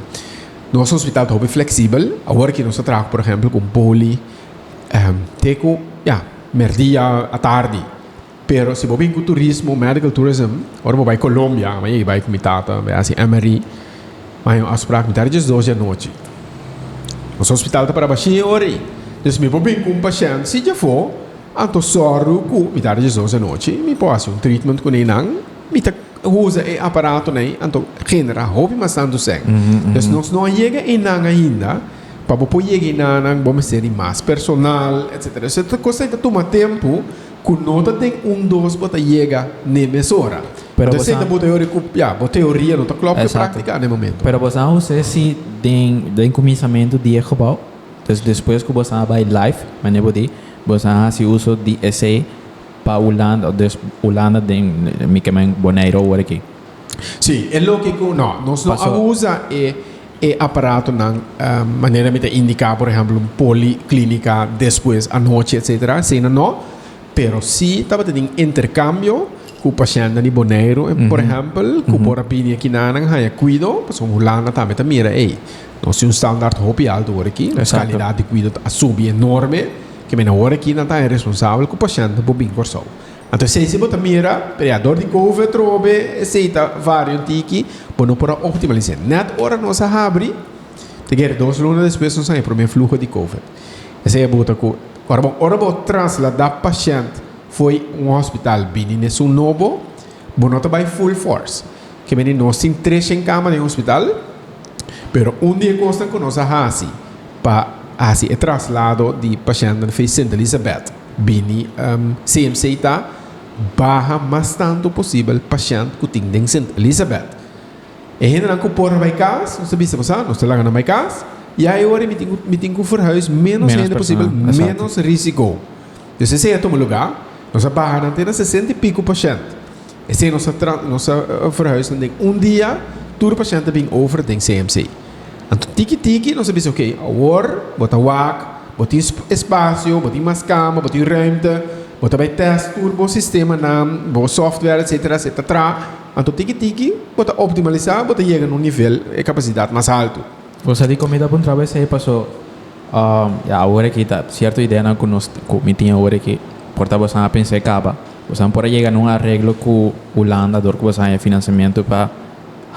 Nos hospital ta hopi fleksibel. Awor aki nos ta traha por ehèmpel ku un poli te ku ya merdia atardi. Pero si bo bin ku turismo, medical tourism, ora bo bai Colombia, mi a yega bai ku mi tata, bai hasi MRI, mi a haña un afsprak mitar di diesdos di anochi. Nos hospital ta para bashí e ora ei. Dus mi por bin ku un pashènt si djafó. Anto sòru ku mi ta 12 anochi, mi por hasi un treatment ku nan, mi ta usa e aparato nei, anto genera hopi mas tantu sèn. Dus nos no a yega einan ainda, pa bo por yega einan bo mester di mas personal, etcetera. Dus e kos ei ta tuma tempu ku no ta den un dos bo ta yega n'e mesora. Pero Anto bo esei sa ta bo teoria ku, ya, bo teoria no ta klòp ku e Exacto. práktika n'e momento. Pero bo sa José si den den kuminsamentu di e gebou, dus despues ku bo sa bai live, manera bo di, bo sa hasi uso di esei pa Hulanda, dus Hulanda den mi ke men Boneiru awor aki. Sí, e loke ku no, nos no a Paso usa e e aparatonan manera mi ta indiká, por ehèmpel un poliklínika despues anochi etcetera, esei nan no, pero sí tabata tin interkambio ku pashèntnan di Boneiru por ehèmpel ku por a bini akinanan haña kuido, pasobra Hulanda tambe ta mira ey nos tin un standaard hopi alto awor aki, nos kalidat di kuido a subi enorme, ke men awor aki nan ta haña responsabel ku pashèntnan por bin Kòrsou. Anto esei si bo ta mira, pero ya dor di covid trobe esei ta varia un tiki, bo no por a optimalis'é. Nèt ora nos a habri, te kere dos luna despues nos haña e promé fluho di covid. Esei a buta ku ora bo ora bo trasladá pashènt fo'i un hospital bini n'esun nobo, bo no ta bai full force. Ke mende nos tin treshen kama den hospital, pero un di e kosnan ku nos a hasi pa hasi e traslado di pashèntnan fo'i Sint Elisabeth, Bini CMC ta baha mas tantu posibel pashènt ku tin den Sint Elisabeth. E hendenan ku por a bai kas, nos ta bisa bo sa, nos ta laga nan bai kas, ya e ora mi tin ku mi tin ku verhuis ménos Ménos hende posibel, persona, exacto. ménos risiko. Dus esei a tuma lugá, nos a baha nan te na sesenta i piku pashènt. Esei nos a tra nos a verhuis nan den un dia, tur pashènt a bin over den CMC. Anto tiki tiki nos a bisa ok, awor bo ta wak, bo tin espasio, bo tin mas kama, bo tin ruimte, bo ta bai test tur bo sistemanan, bo software etcetera si e ta traha. Anto tiki tiki bo ta optimalisá, bo ta yega na un nivel e kapasidat mas haltu. Bo sa di kon mi ta puntra bo esei paso ya awor aki ta sierto ideanan ku nos ku mi tin awor aki por ta boso a pensa e kaba. Boso por a yega na un areglo ku Hulanda dor ku boso a haña finansiamentu pa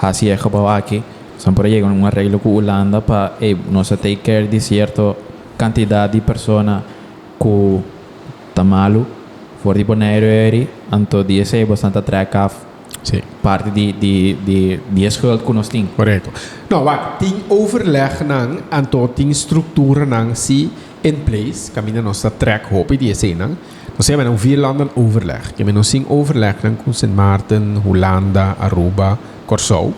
hasi e gebou aki. Boso por a yega na un areglo ku Hulanda pa ey nos a take care di sierto kantidat di persona ku ta malu for di Boneiru eri, anto di esei boso ta trek af parti di di di di e schuld ku nos tin. Korekto. No, wak, tin overlegnan, anto tin strukturanan si in place kaminda nos ta trek hopi di eseinan. Nos yama nan vierlanden overleg. Keme nos tin overlegnan ku Sint Maarten, Hulanda, Aruba, Kòrsou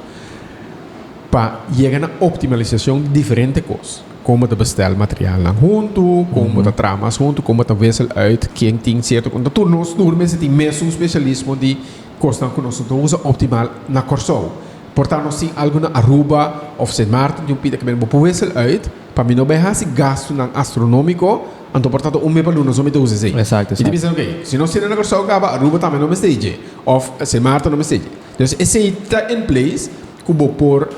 pa yega na optimalisashon di diferente kos. Kon bo ta bestel materialnan huntu, kon bo ta traha mas huntu, kon bo ta wissel uit ken tin sierto kon. Tur nos tur mester tin mesun spesialismo di kosnan ku nos no ta usa optimal na Kòrsou. Por ta nos tin algu na Aruba òf Sint Maarten di un pida ke bo por wissel uit pa mi no bai hasi gastunan astronómiko. Anto por tanto un mes pa luna so mi ta usa esei. Exacto, Mi ta exacto. bisa ok, si nos tene na Kòrsou kaba, Aruba tambe no mester dje, òf Sint Maarten no mester dje. Dus esei ta in place ku bo por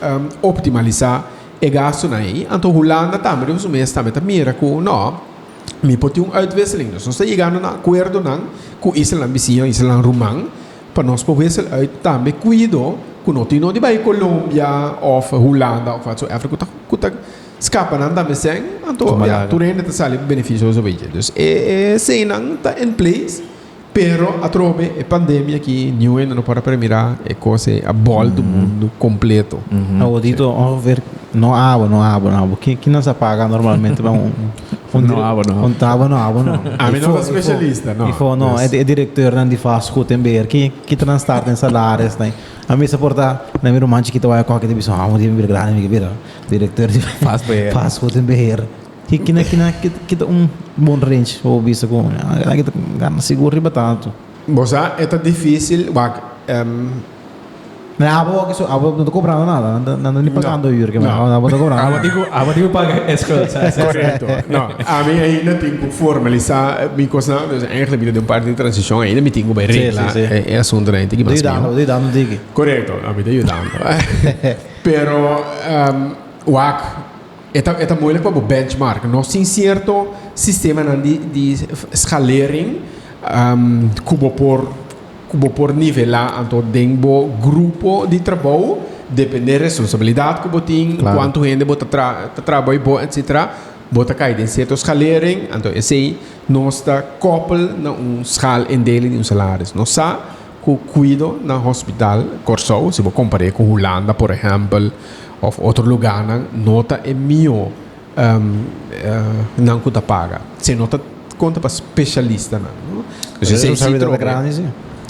optimalisá e gastunan ei. Anto Hulanda tambe riba su mes tambe ta mira ku no, mi por tin un uitwisseling. Dus nos ta yegando na akuerdonan ku islanan bisiño, islanan ruman, pa nos por wissel uit tambe kuido ku no tin no di bai Colombia òf Hulanda òf whatsoever ku ta ku ta Scapa nan tambe sèn, anto ya, tur hende ta sali beneficioso bay dje. Dus e eseinan ta in place, pero atrobe e pandemia aki niun hende no por a premira e cos ei a bolto mundo completo. Awor dito ongeveer no abo, no abo, no abo. Ki ki nan sa paga normalmente pa un un No abo, no. un abo, no abo, no. Ami no ta specialista, no. Ifo no, Dus. e directeurnan di vastgoed en beheer, ki ki ta nan start den salaris nan. Ami sa por ta na mi ruman chikito waya koke ta bisa, ah, mi bira grandi mi ke bira. Directeur di Vastbeheer. Vastgoed en beheer. Ki kina kina ki ta un bon range bo bisa ku ah ki ta gana sigur riba tantu. Bo sa e ta dificil wak Na abo wak eso abo no ta cobrando nada nan ta nan ta ni pagando huur ke No. abo no ta cobrando Abo nada. tin ku abo tin ku paga e schuld sa sa. Correcto. No, ami ainda tin ku formalisa mi kosnan dus eigenlijk mi ta den un parti di transicion ainda mi tin ku bai Sí, regla sí, sí. e asuntonan ei tin ki Bo ta mas yudando miho. bo ta yudando tiki. Correcto, ami ta yudando. Pero wak, e ta e ta moeilijk pa bo benchmark. Nos tin cierto sistemanan di di schalering cu bo por cu bo por nivela anto den bo grupo di trabou, depende responsabilidad cu bo tin, Claro. cuanto hende bo ta tra ta traha bay bo, etcetera. Bo ta kai den sierto schalering, anto esei nos ta koppel na un schaalindeling di un salaris. Nos sa ku kuido na hospital Kòrsou, si bo kompar'é ku Hulanda por ehèmpel òf otro lugánan, no ta e mihó nan ku ta paga. Si no ta konta pa spesialistanan, no. Dus esei si Responsabilidat ta grandi si.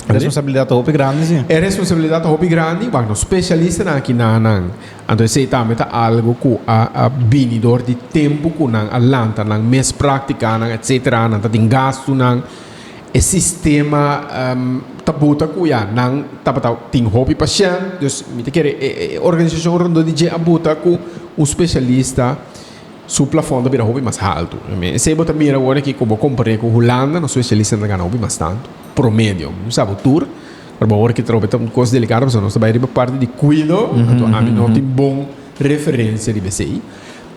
Responsabilidat ta hopi grandi si. E responsabilidat ta hopi grandi, wak nos spesialistanan aki na nan. Anto esei tambe ta algu ku a a bini dor di tempu ku nan a lanta nan mes práktikanan etsetera, nan ta tin gastunan. E sistema ta buta ku ya nan tabata tin hopi pashènt, dus mi ta kere e e organisashon rondó di dje a buta ku un spesialista su plafòn ta bira hopi mas haltu. Esei bo ta mira awor aki ku bo kompar'é ku Hulanda, nos spesialistanan ta gana hopi mas tantu, promedio. Mi no sa bo tur. Pero bo awor ki trobe ta un kos delikado pasobra nos ta bai riba parti di kuido, anto ami no tin bon referensia riba esei.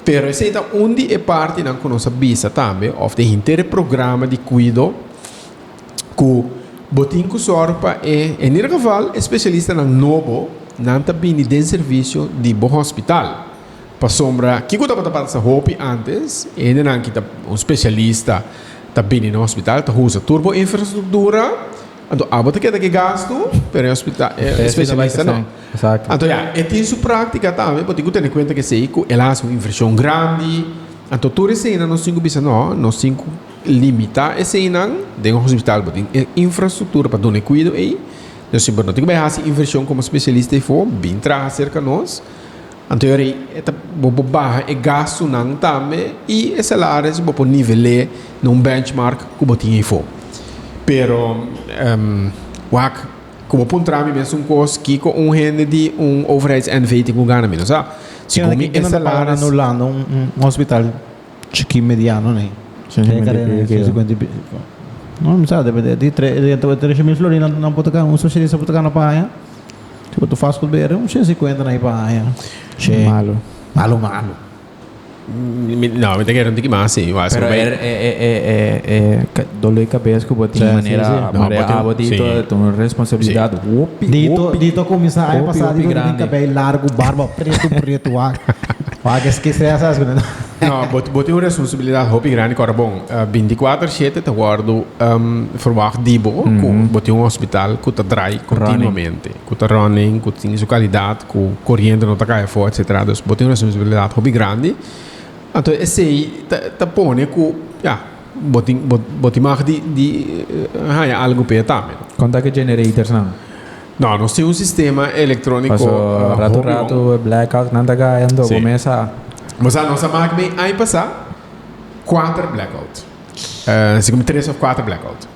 Pero esei ta un di e partinan ku nos a bisa tambe òf den henter e programa di kuido ku bo tin ku sòru pa e, en ieder geval e spesialistanan nobo nan ta bini den servisio di bo hospital. Pasobra kiko tabata pasa hopi antes, e hendenan ki ta un spesialista ta bini na hospital ta usa tur bo infrastruktura. Anto abo ta keda ke gastu, pero e hospital, e specialista no. Exacto. Anto ya, e tin su práctica tambe, bo tin ku tene kuenta ke esei ku el a hasi un invershon grandi. Anto tur eseinan nos tin ku bisa no, nos tin ku limitá eseinan den un hospital. Bo tin e infrastruktura pa duna e kuido ei. Nos si bo no tin ku bai hasi invershon komo spesialista ei-fo, bin traha serka nos. Anto e ora ei e ta bo por baha e gastunan tambe i e salaris bo por nivel'é na un benchmark ku bo tin ei-fo. Pero wak ku bo puntra mi mes un kos kiko un hende di un overheids NV tin ku gana mi no sa. Segun mi e Kiko nan ta paga salaris na Hulanda un hospital chikí mediano nei? No mi sa debe di tres mil florin nan por ta gana un spesialista por ta gana pa aña. Si bo ta fas ku bere un 150 na pa aña. Che. Malo. Malo malo. No, mi ta kere un tiki mas si. Pero e e e e e dolor di cabes ku bo tin manera manera abo dito ta un responsabilidad hopi hopi. Dito a kuminsá aña pasá dito tin kabei largu barba pretu pretu wak. Wak es ke sea sa. No, bo bo tin un responsabilidad hopi grandi ku ora bon 24 shete ta wòrdu verwacht di bo ku bo tin un hospital ku ta drai kontinuamente, ku ta running, ku tin su kalidat, ku koriente no ta kai afó etcetera. Dus bo tin un responsabilidad hopi grandi. Anto esei ta ta pone ku ya bo tin bo bo tin mag di di haña algu p'e tambe. Konta ku generators nan? No, nos tin un sistema elektróniko Paso rato rato e blackout nan ta gaya anto bo mes sa. Bo sa nos a mak mi aña pasá kuater blackout. Si komo tres òf kuater blackout.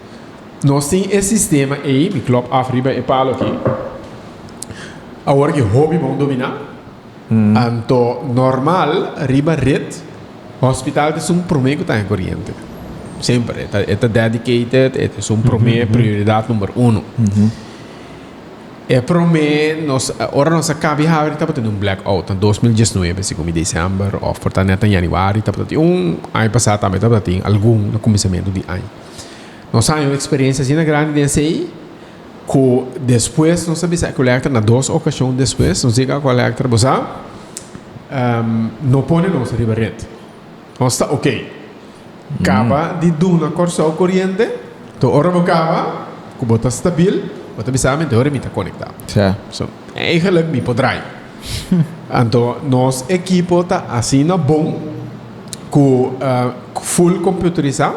Nos tin e sistema ei, mi klòp af riba e palo aki. Awor ki hopi bon dominá. Anto normal riba ret hospital ta esun promé ku ta en koriente. Semper e ta e ta dedicated, e ta esun promé prioridat number uno. E promé nos ora nos a kabi habri tabata tin un blackout na 2019 segun mi december òf por ta nèt na januari tabata tin un aña pasá tambe tabata tin algun na kuminsamentu di aña. Nos haña un eksperensia asina grandi den esei. Ku despues nos a bisa Aqualectra na dos okashon despues nos yega Aqualectra bo sa no pone nos riba ret. Nos ta ok. Kaba di duna Kòrsou koriente, to ora bo kaba ku bo ta stabil bo ta bisa mi te ora mi ta konektá. So eigenlijk mi por drai. Anto nos ekipo ta asina bon ku full computerisá.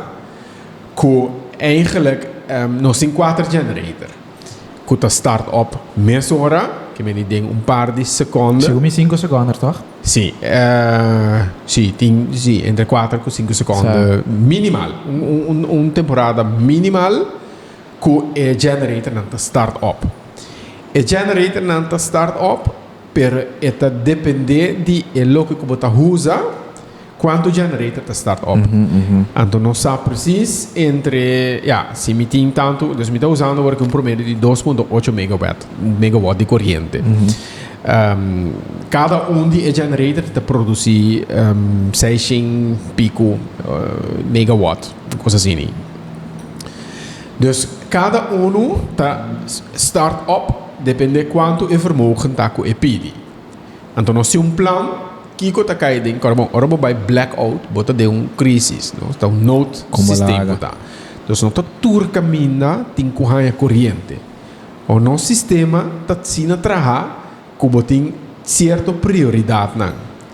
Ku eigenlijk nos tin kuater generator ku ta start op mesora, ke meni den un par di sekonde. Segun mi sinku sekonde toch? Si, si, tin, si, entre kuater ku sinku sekonde minimal. Un un temporada minimal ku e generatornan ta start op. E generatornan ta start op, pero e ta depende di e loke ku bo ta usa. Cuanto generator ta start op? Anto nos sa precies entre, ja, si mi tin tanto, dus mi ta usando awor un promedio di 2.8 megawatt, megawatt di corriente. Cada un di e generator ta produci 600 pico megawatt, un cosa asina. Dus cada uno ta start op depende cuanto e vermogen ta cu e pidi. Anto nos tin un plan. Kiko ta kai den kòrda bon, ora bo bai blackout bo ta den un crisis, no? Ta un nood Kon bo systeem laga. bo ta. Dus no ta tur kaminda tin ku haña koriente. O nos sistema ta asina traha ku bo tin sierto prioridatnan.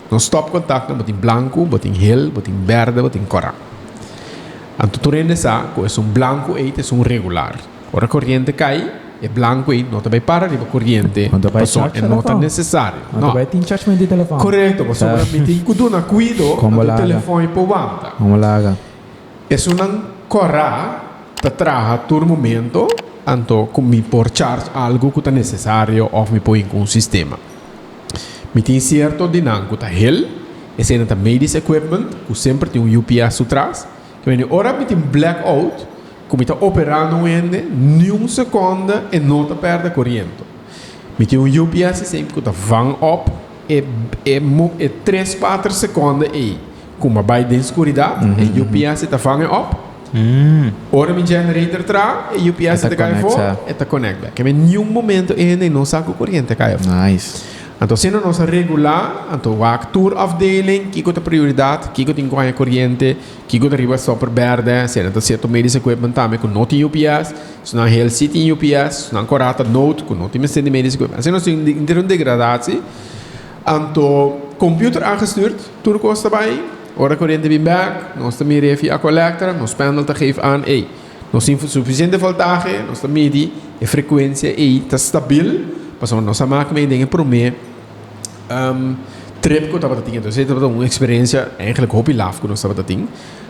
Nos stopcontactnan bo tin blanku, bo tin hel, bo tin bèrdè, bo tin kòrá. Anto tur hende sa ku esun blanku ei ta esun regular. Ora koriente kai, e blanku ei no ta bai para riba koriente No ta bai pasobra charge e no ta telefòn. nesesario. No ta No. bai tin charge di telefòn. Korekto, pasobra mi tin ku duna kuido Kon bo anto laga? telefòn ei por wanta. Kon bo laga? Esunnan kòrá ta traha tur momento anto ku mi por charge algu ku ta nesesario òf mi por hinka un sistema. Mi tin sierto di nan ku ta hel, eseinan ta medisch equipment ku semper tin un UPS su tras. Ke mende ora mi tin blackout ku mi ta operando un hende niun sekonde e no ta pèrdè koriente. Mi tin un UPS esei ku ta vang op e e e tres kuater sekonde ei ku mi a bai den skuridat e UPS ta vang e op. Ora mi generator tra e UPS E ta ta kai afó konekta. e ta konekt bèk. Ke mende niun momento e hende no sa ku koriente kai afó. Nice. Anto asina nos a regulá, anto wak tur afdeling, kiko ta prioridat, kiko tin ku haña koriente, kiko ta riba stopper bèrdè, si nan ta sierto medisch equipment tambe ku no tin UPS, si nan hel si tin UPS, si nan kòrá ta nood ku no tin mester di medisch equipment. Asina nos tin inter un degradatie. Anto computer aangestuurd, tur kos ta bai, ora koriente bin bèk, nos ta mira via collector, nos panel ta geef aan, ey, Nos tin sufisiente voltahe, nos ta midi e frekuensia ei ta stabil, pasobra nos a mak mee den e promé trip ku tabata tin. Entonces e tabata un eksperensia eigenlijk hopi laf ku nos tabata tin,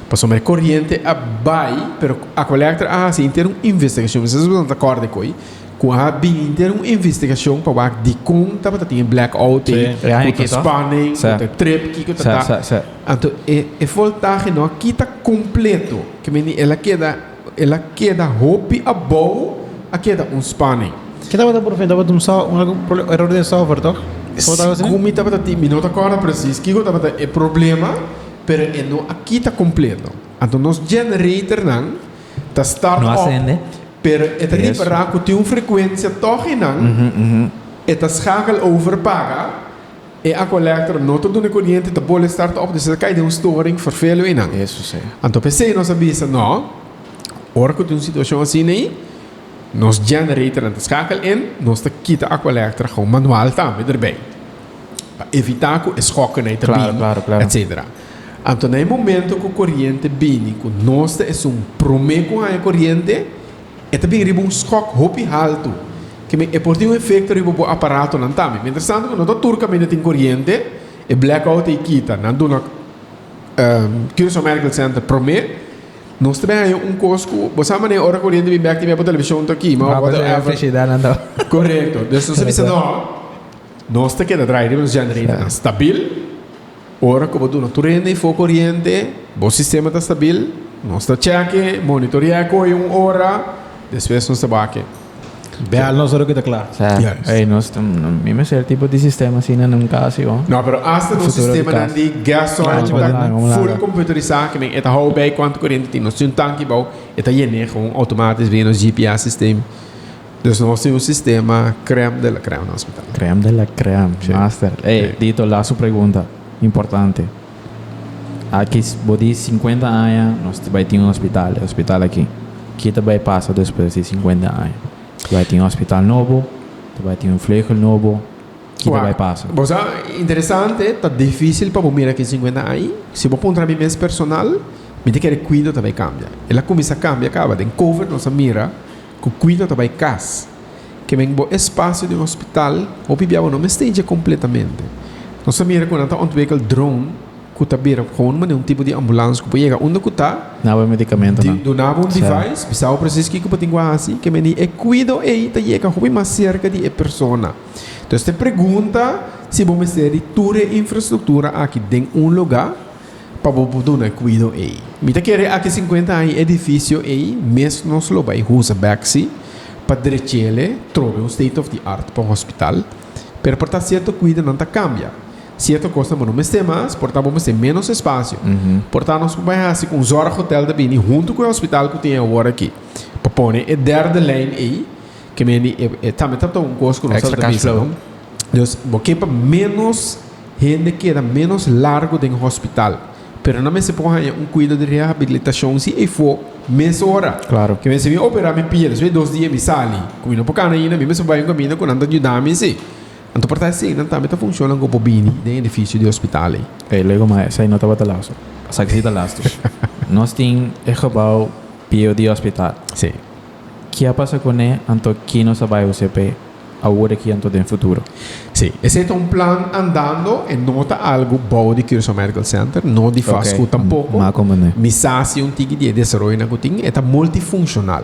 pasobra e koriente a bai, pero Aqualectra a hasi henter un investigashon, mi sa si boso ta kòrda e koi, ku a bini henter un investigashon pa wak dikon tabata tin e blackout ei, ku ta spanning, ku ta trip, kiko ta ta. Anto e e voltahe no a kita kompleto, ke meni el a keda el a keda hopi abou, a keda un spanning. Ke tabata por fin? Tabata un so un algun proble eror den software toch? Tabata algo asina? Segun mi tabata tin, mi no ta kòrda presis kiko tabata e problema, pero e no a kita kompleto. Anto nos generatornan ta start No a op, sende. pero e ta Eso. ripará ku tin un frekuensia tòg einan, e ta schakel over paga. E Aqualectra no ta duna coriente, ta bole start op, dus e ta cay den un storing verveel einan. Eso si. Anto p'esey nos a bisa, no, ora cu tin un situacion asina ey, nos generatornan ta schakel in, nos ta kita Aqualectra gewoon manual tambe erbij. Pa evita cu e schokken ey ta Claro, bini, claro, claro. etcetera. Anto na e momento cu coriente bini, cu nos ta esun prome cu haña coriente, E ta bin riba un skòk hopi haltu, ke men e por tin un efekto riba bo aparatonan tambe. Mientras tanto ku no ta tur kaminda tin koriente, e blackout ei kita. Nan duna Curaçao Medical Center promé. Nos ta bin haña un kos ku bo sa manera ora koriente bin bèk tin bo televishon ta kima òf whatever. Korekto. Dus nos a bisa no, nos ta keda draai riba nos generatornan stabil. Ora ku bo duna tur hende ifo koriente, bo sistema ta stabil, nos ta chèke, monitoreá koe un ora, despues nos ta bake. Bèl nos ora ku ta kla. Sa, Juist. ey, nos ta, mi mester tipo di sistema asina na un kas yo. No, pero asta nos Futuro di sistemanan kas. di gas oil Claro, ta claro, full claro. computerisá, ke men e ta hou bij kuantu koriente tin. Nos tin un tanki bou, e ta yené gewoon automatisch via nos GPS systeem. Dus nos tin un sistema crème de la crème na hospital. Crème de la crème, Sí. master. Ey, Sí. Dito, laatste pregunta. Importante. Aki, bo di 50 aña, nos ta bai tin un hospital, e hospital aki. Ki ta bai pasa despues di 50 aña? Ta bai tin un hospital nobo? Ta bai tin un vleugel nobo? Ki ta bai pasa? Bo sa, interesante, ta difícil pa bo mira aki 50 aña. Si bo puntra mi mes personal, mi ta kere kuido ta bai kambia. El a kuminsá kambia kaba. Den covid nos a mira Ku kuido ta bai kas. Ke men bo espasio den hospital hopi bia bo no mester dje kompletamente. Nos a mira ku nan ta ontwikkel drone ku ta bira gewoon manera un tipo di ambulans ku por yega unda ku ta. Duna bo e medikamentonan. Duna bo un device, bisa bo presis kiko bo tin ku hasi. Ke men di e kuido ei ta yega hopi mas serka di e persona. Entonces ta e pregunta si bo mester di tur e infrastruktura aki den un lugá. Pa bo por duna e kuido ei. Mi ta kere aki 50 aña e edifisio ei mes nos lo bai husa bek si pa drechele trobe un state of the art pa un hospital. Pero por ta sierto kuidonan ta kambia. Sierto kosnan bo no mester mas, por ta bo mester menos espasio. Por ta nos por bai hasi ku un zorghotel ta bini huntu ku e hospital ku tin awor aki. Pa pone e derde lijn ei, ke meni e tambe ta un kos ku nos Extra ta cash bisa flow. no. Dus bo ke pa menos. Hende keda menos largo den hospital. Pero nan mester por haña un kuido di rehabilitashon si ei for mesora. Claro. Ke mester mi operá mi pia, despues di dos dia mi sali. Ku mi no por kana ainda, mi mester bai un kaminda ku nan ta yuda mi si. Anto por ta esei nan tambe ta funshonan ku por bini den edifisio di hospital ei. Ey, luego ma esei no tabata lasto. Esaki si ta lasto. Nos tin e gebouw bieu di hospital. Si. Ke a pasa kuné anto ki nos a bai UCP awor aki anto den futuro? Si, esei ta un plan andando, e no ta algu bou di Curaçao Medical Center, no di Vasco tampoko. Ma komprendé. Mi sa si un tiki di e desaroyonan ku tin, e ta multifunshonal.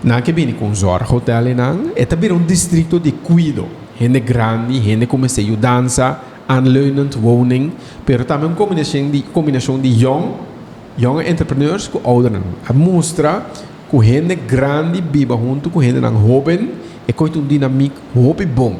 Nan ke bini ku un zorghotel einan, e ta bira un distrikto di kuido. Hende grandi, hende ku mester yudansa, aanleunend woning, pero tambe un kombinashon di kombinashon di yòn, yòn entrepreneurs ku oudernan. A mustra ku hende grandi biba huntu ku hendenan hóben e koe ta un dinamik hopi bon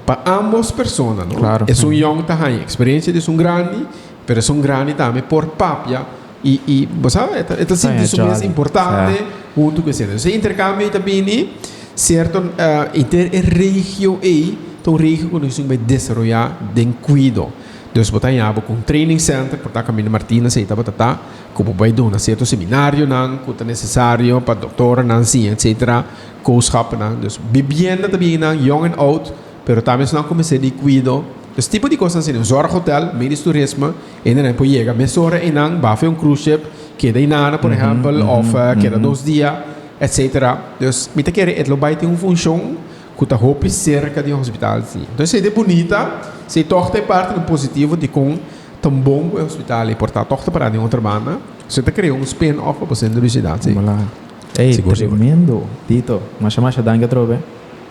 pa ámbos persona, no? Claro. Esun yòn ta haña eksperensia di esun grandi, pero esun grandi tambe por papia i i bo sa e ta e ta sinti su mes importante huntu ku esei. Entonces e interkambio ei ta bini sierto inter e regio ei ta un regio ku nos tin bai desaroyá den kuido. Dus bo ta haña bo ku un training center por ta Kaminda Martina esei tabata ta. Ku bo bai duna sierto seminarionan ku ta nesesario pa doktornan siña etcetera, kooschappennan. Dus bibienda ta bien nan, yong en oud, pero tambe esnan ku mester di kuido. Dus tipo di kosnan asina. Un zorghotel, medisch toerisme, hendenan por yega mesora einan, bafa un cruise ship, keda einana por ehèmpel, òf keda dos dia, etcetera. Dus mi ta kere et lo bai tin un funshon ku ta hopi serka di hospital si. Entonces esei ta bunita, esei tòg ta e partinan positivo dikon Ta un bon ku e hospital ei por ta tòg ta pará den otro banda. So e ta krea un spin off pa bo sentro di siudat, si. Voilà. Ey, Sigur, sigur. tremendo, Tito. Masha masha danki atrobe.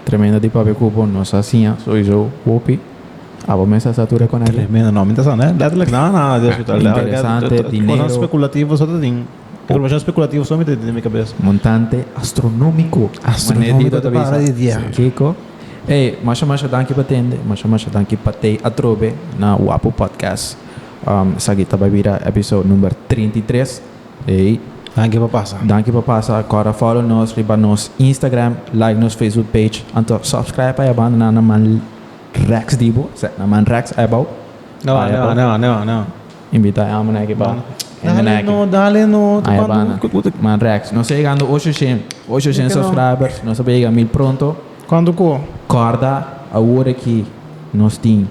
Tremendo di papia ku bo. Nos a siña souiso hopi. Abo mes a sa tur e koneki. Tremendo, no, mi ta sa, ne? Letterlijk, no, no, di hospital. Interesante, dinero. Cosnan speculativo so ta tin. Informacion speculativo so mi ta tin den mi cabes. Montante astronómiko. Astronómiko Manera Tito ta ta bisa. para di dia. Kiko? Ey, masha masha danki pa tende, masha masha danki pa tei atrobe na Wapu Podcast. Esaki ta bai bira episode number 33. Ey. Danki pa pasa. Danki pa pasa. Kòrda follow nos riba nos Instagram, like nos Facebook page, anto subscribe pa e banda nan na man rechts di bo, sè, na man rechts abou. No, no, no, no, no. Invita e amo aki pa. Dale no, dale no. Ahí banda. Man rechts. Nos ta yegando 800, 800 subscribers. Nos ta bay yega 1000 pronto. Cuanto cu? Corda awor aki nos tin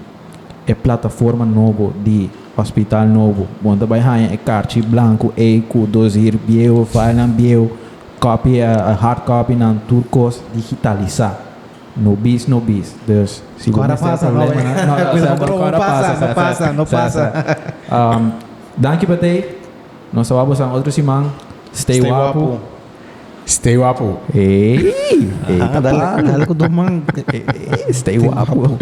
e plataforma nobo di hospital nobo. Bon ta bay haña e karchi blanco ey cu dossier bieu, filenan bieu, copy, hard copy nan tur cos digitalisa. No bis, no bis. Dus si bo Kora mester pasa, no, problema eh. no, no, Cuidado, sa, no kora pasa, pasa, no sa, sa, pasa, no sa, pasa. sa. Danki pa tei. Nos ta wak boso otro siman. Stay, Stay wapu. wapu. Stay wapu. Ey, ey, Ah, ta dale, palo. dale ku dos man. Ey, stay wapu.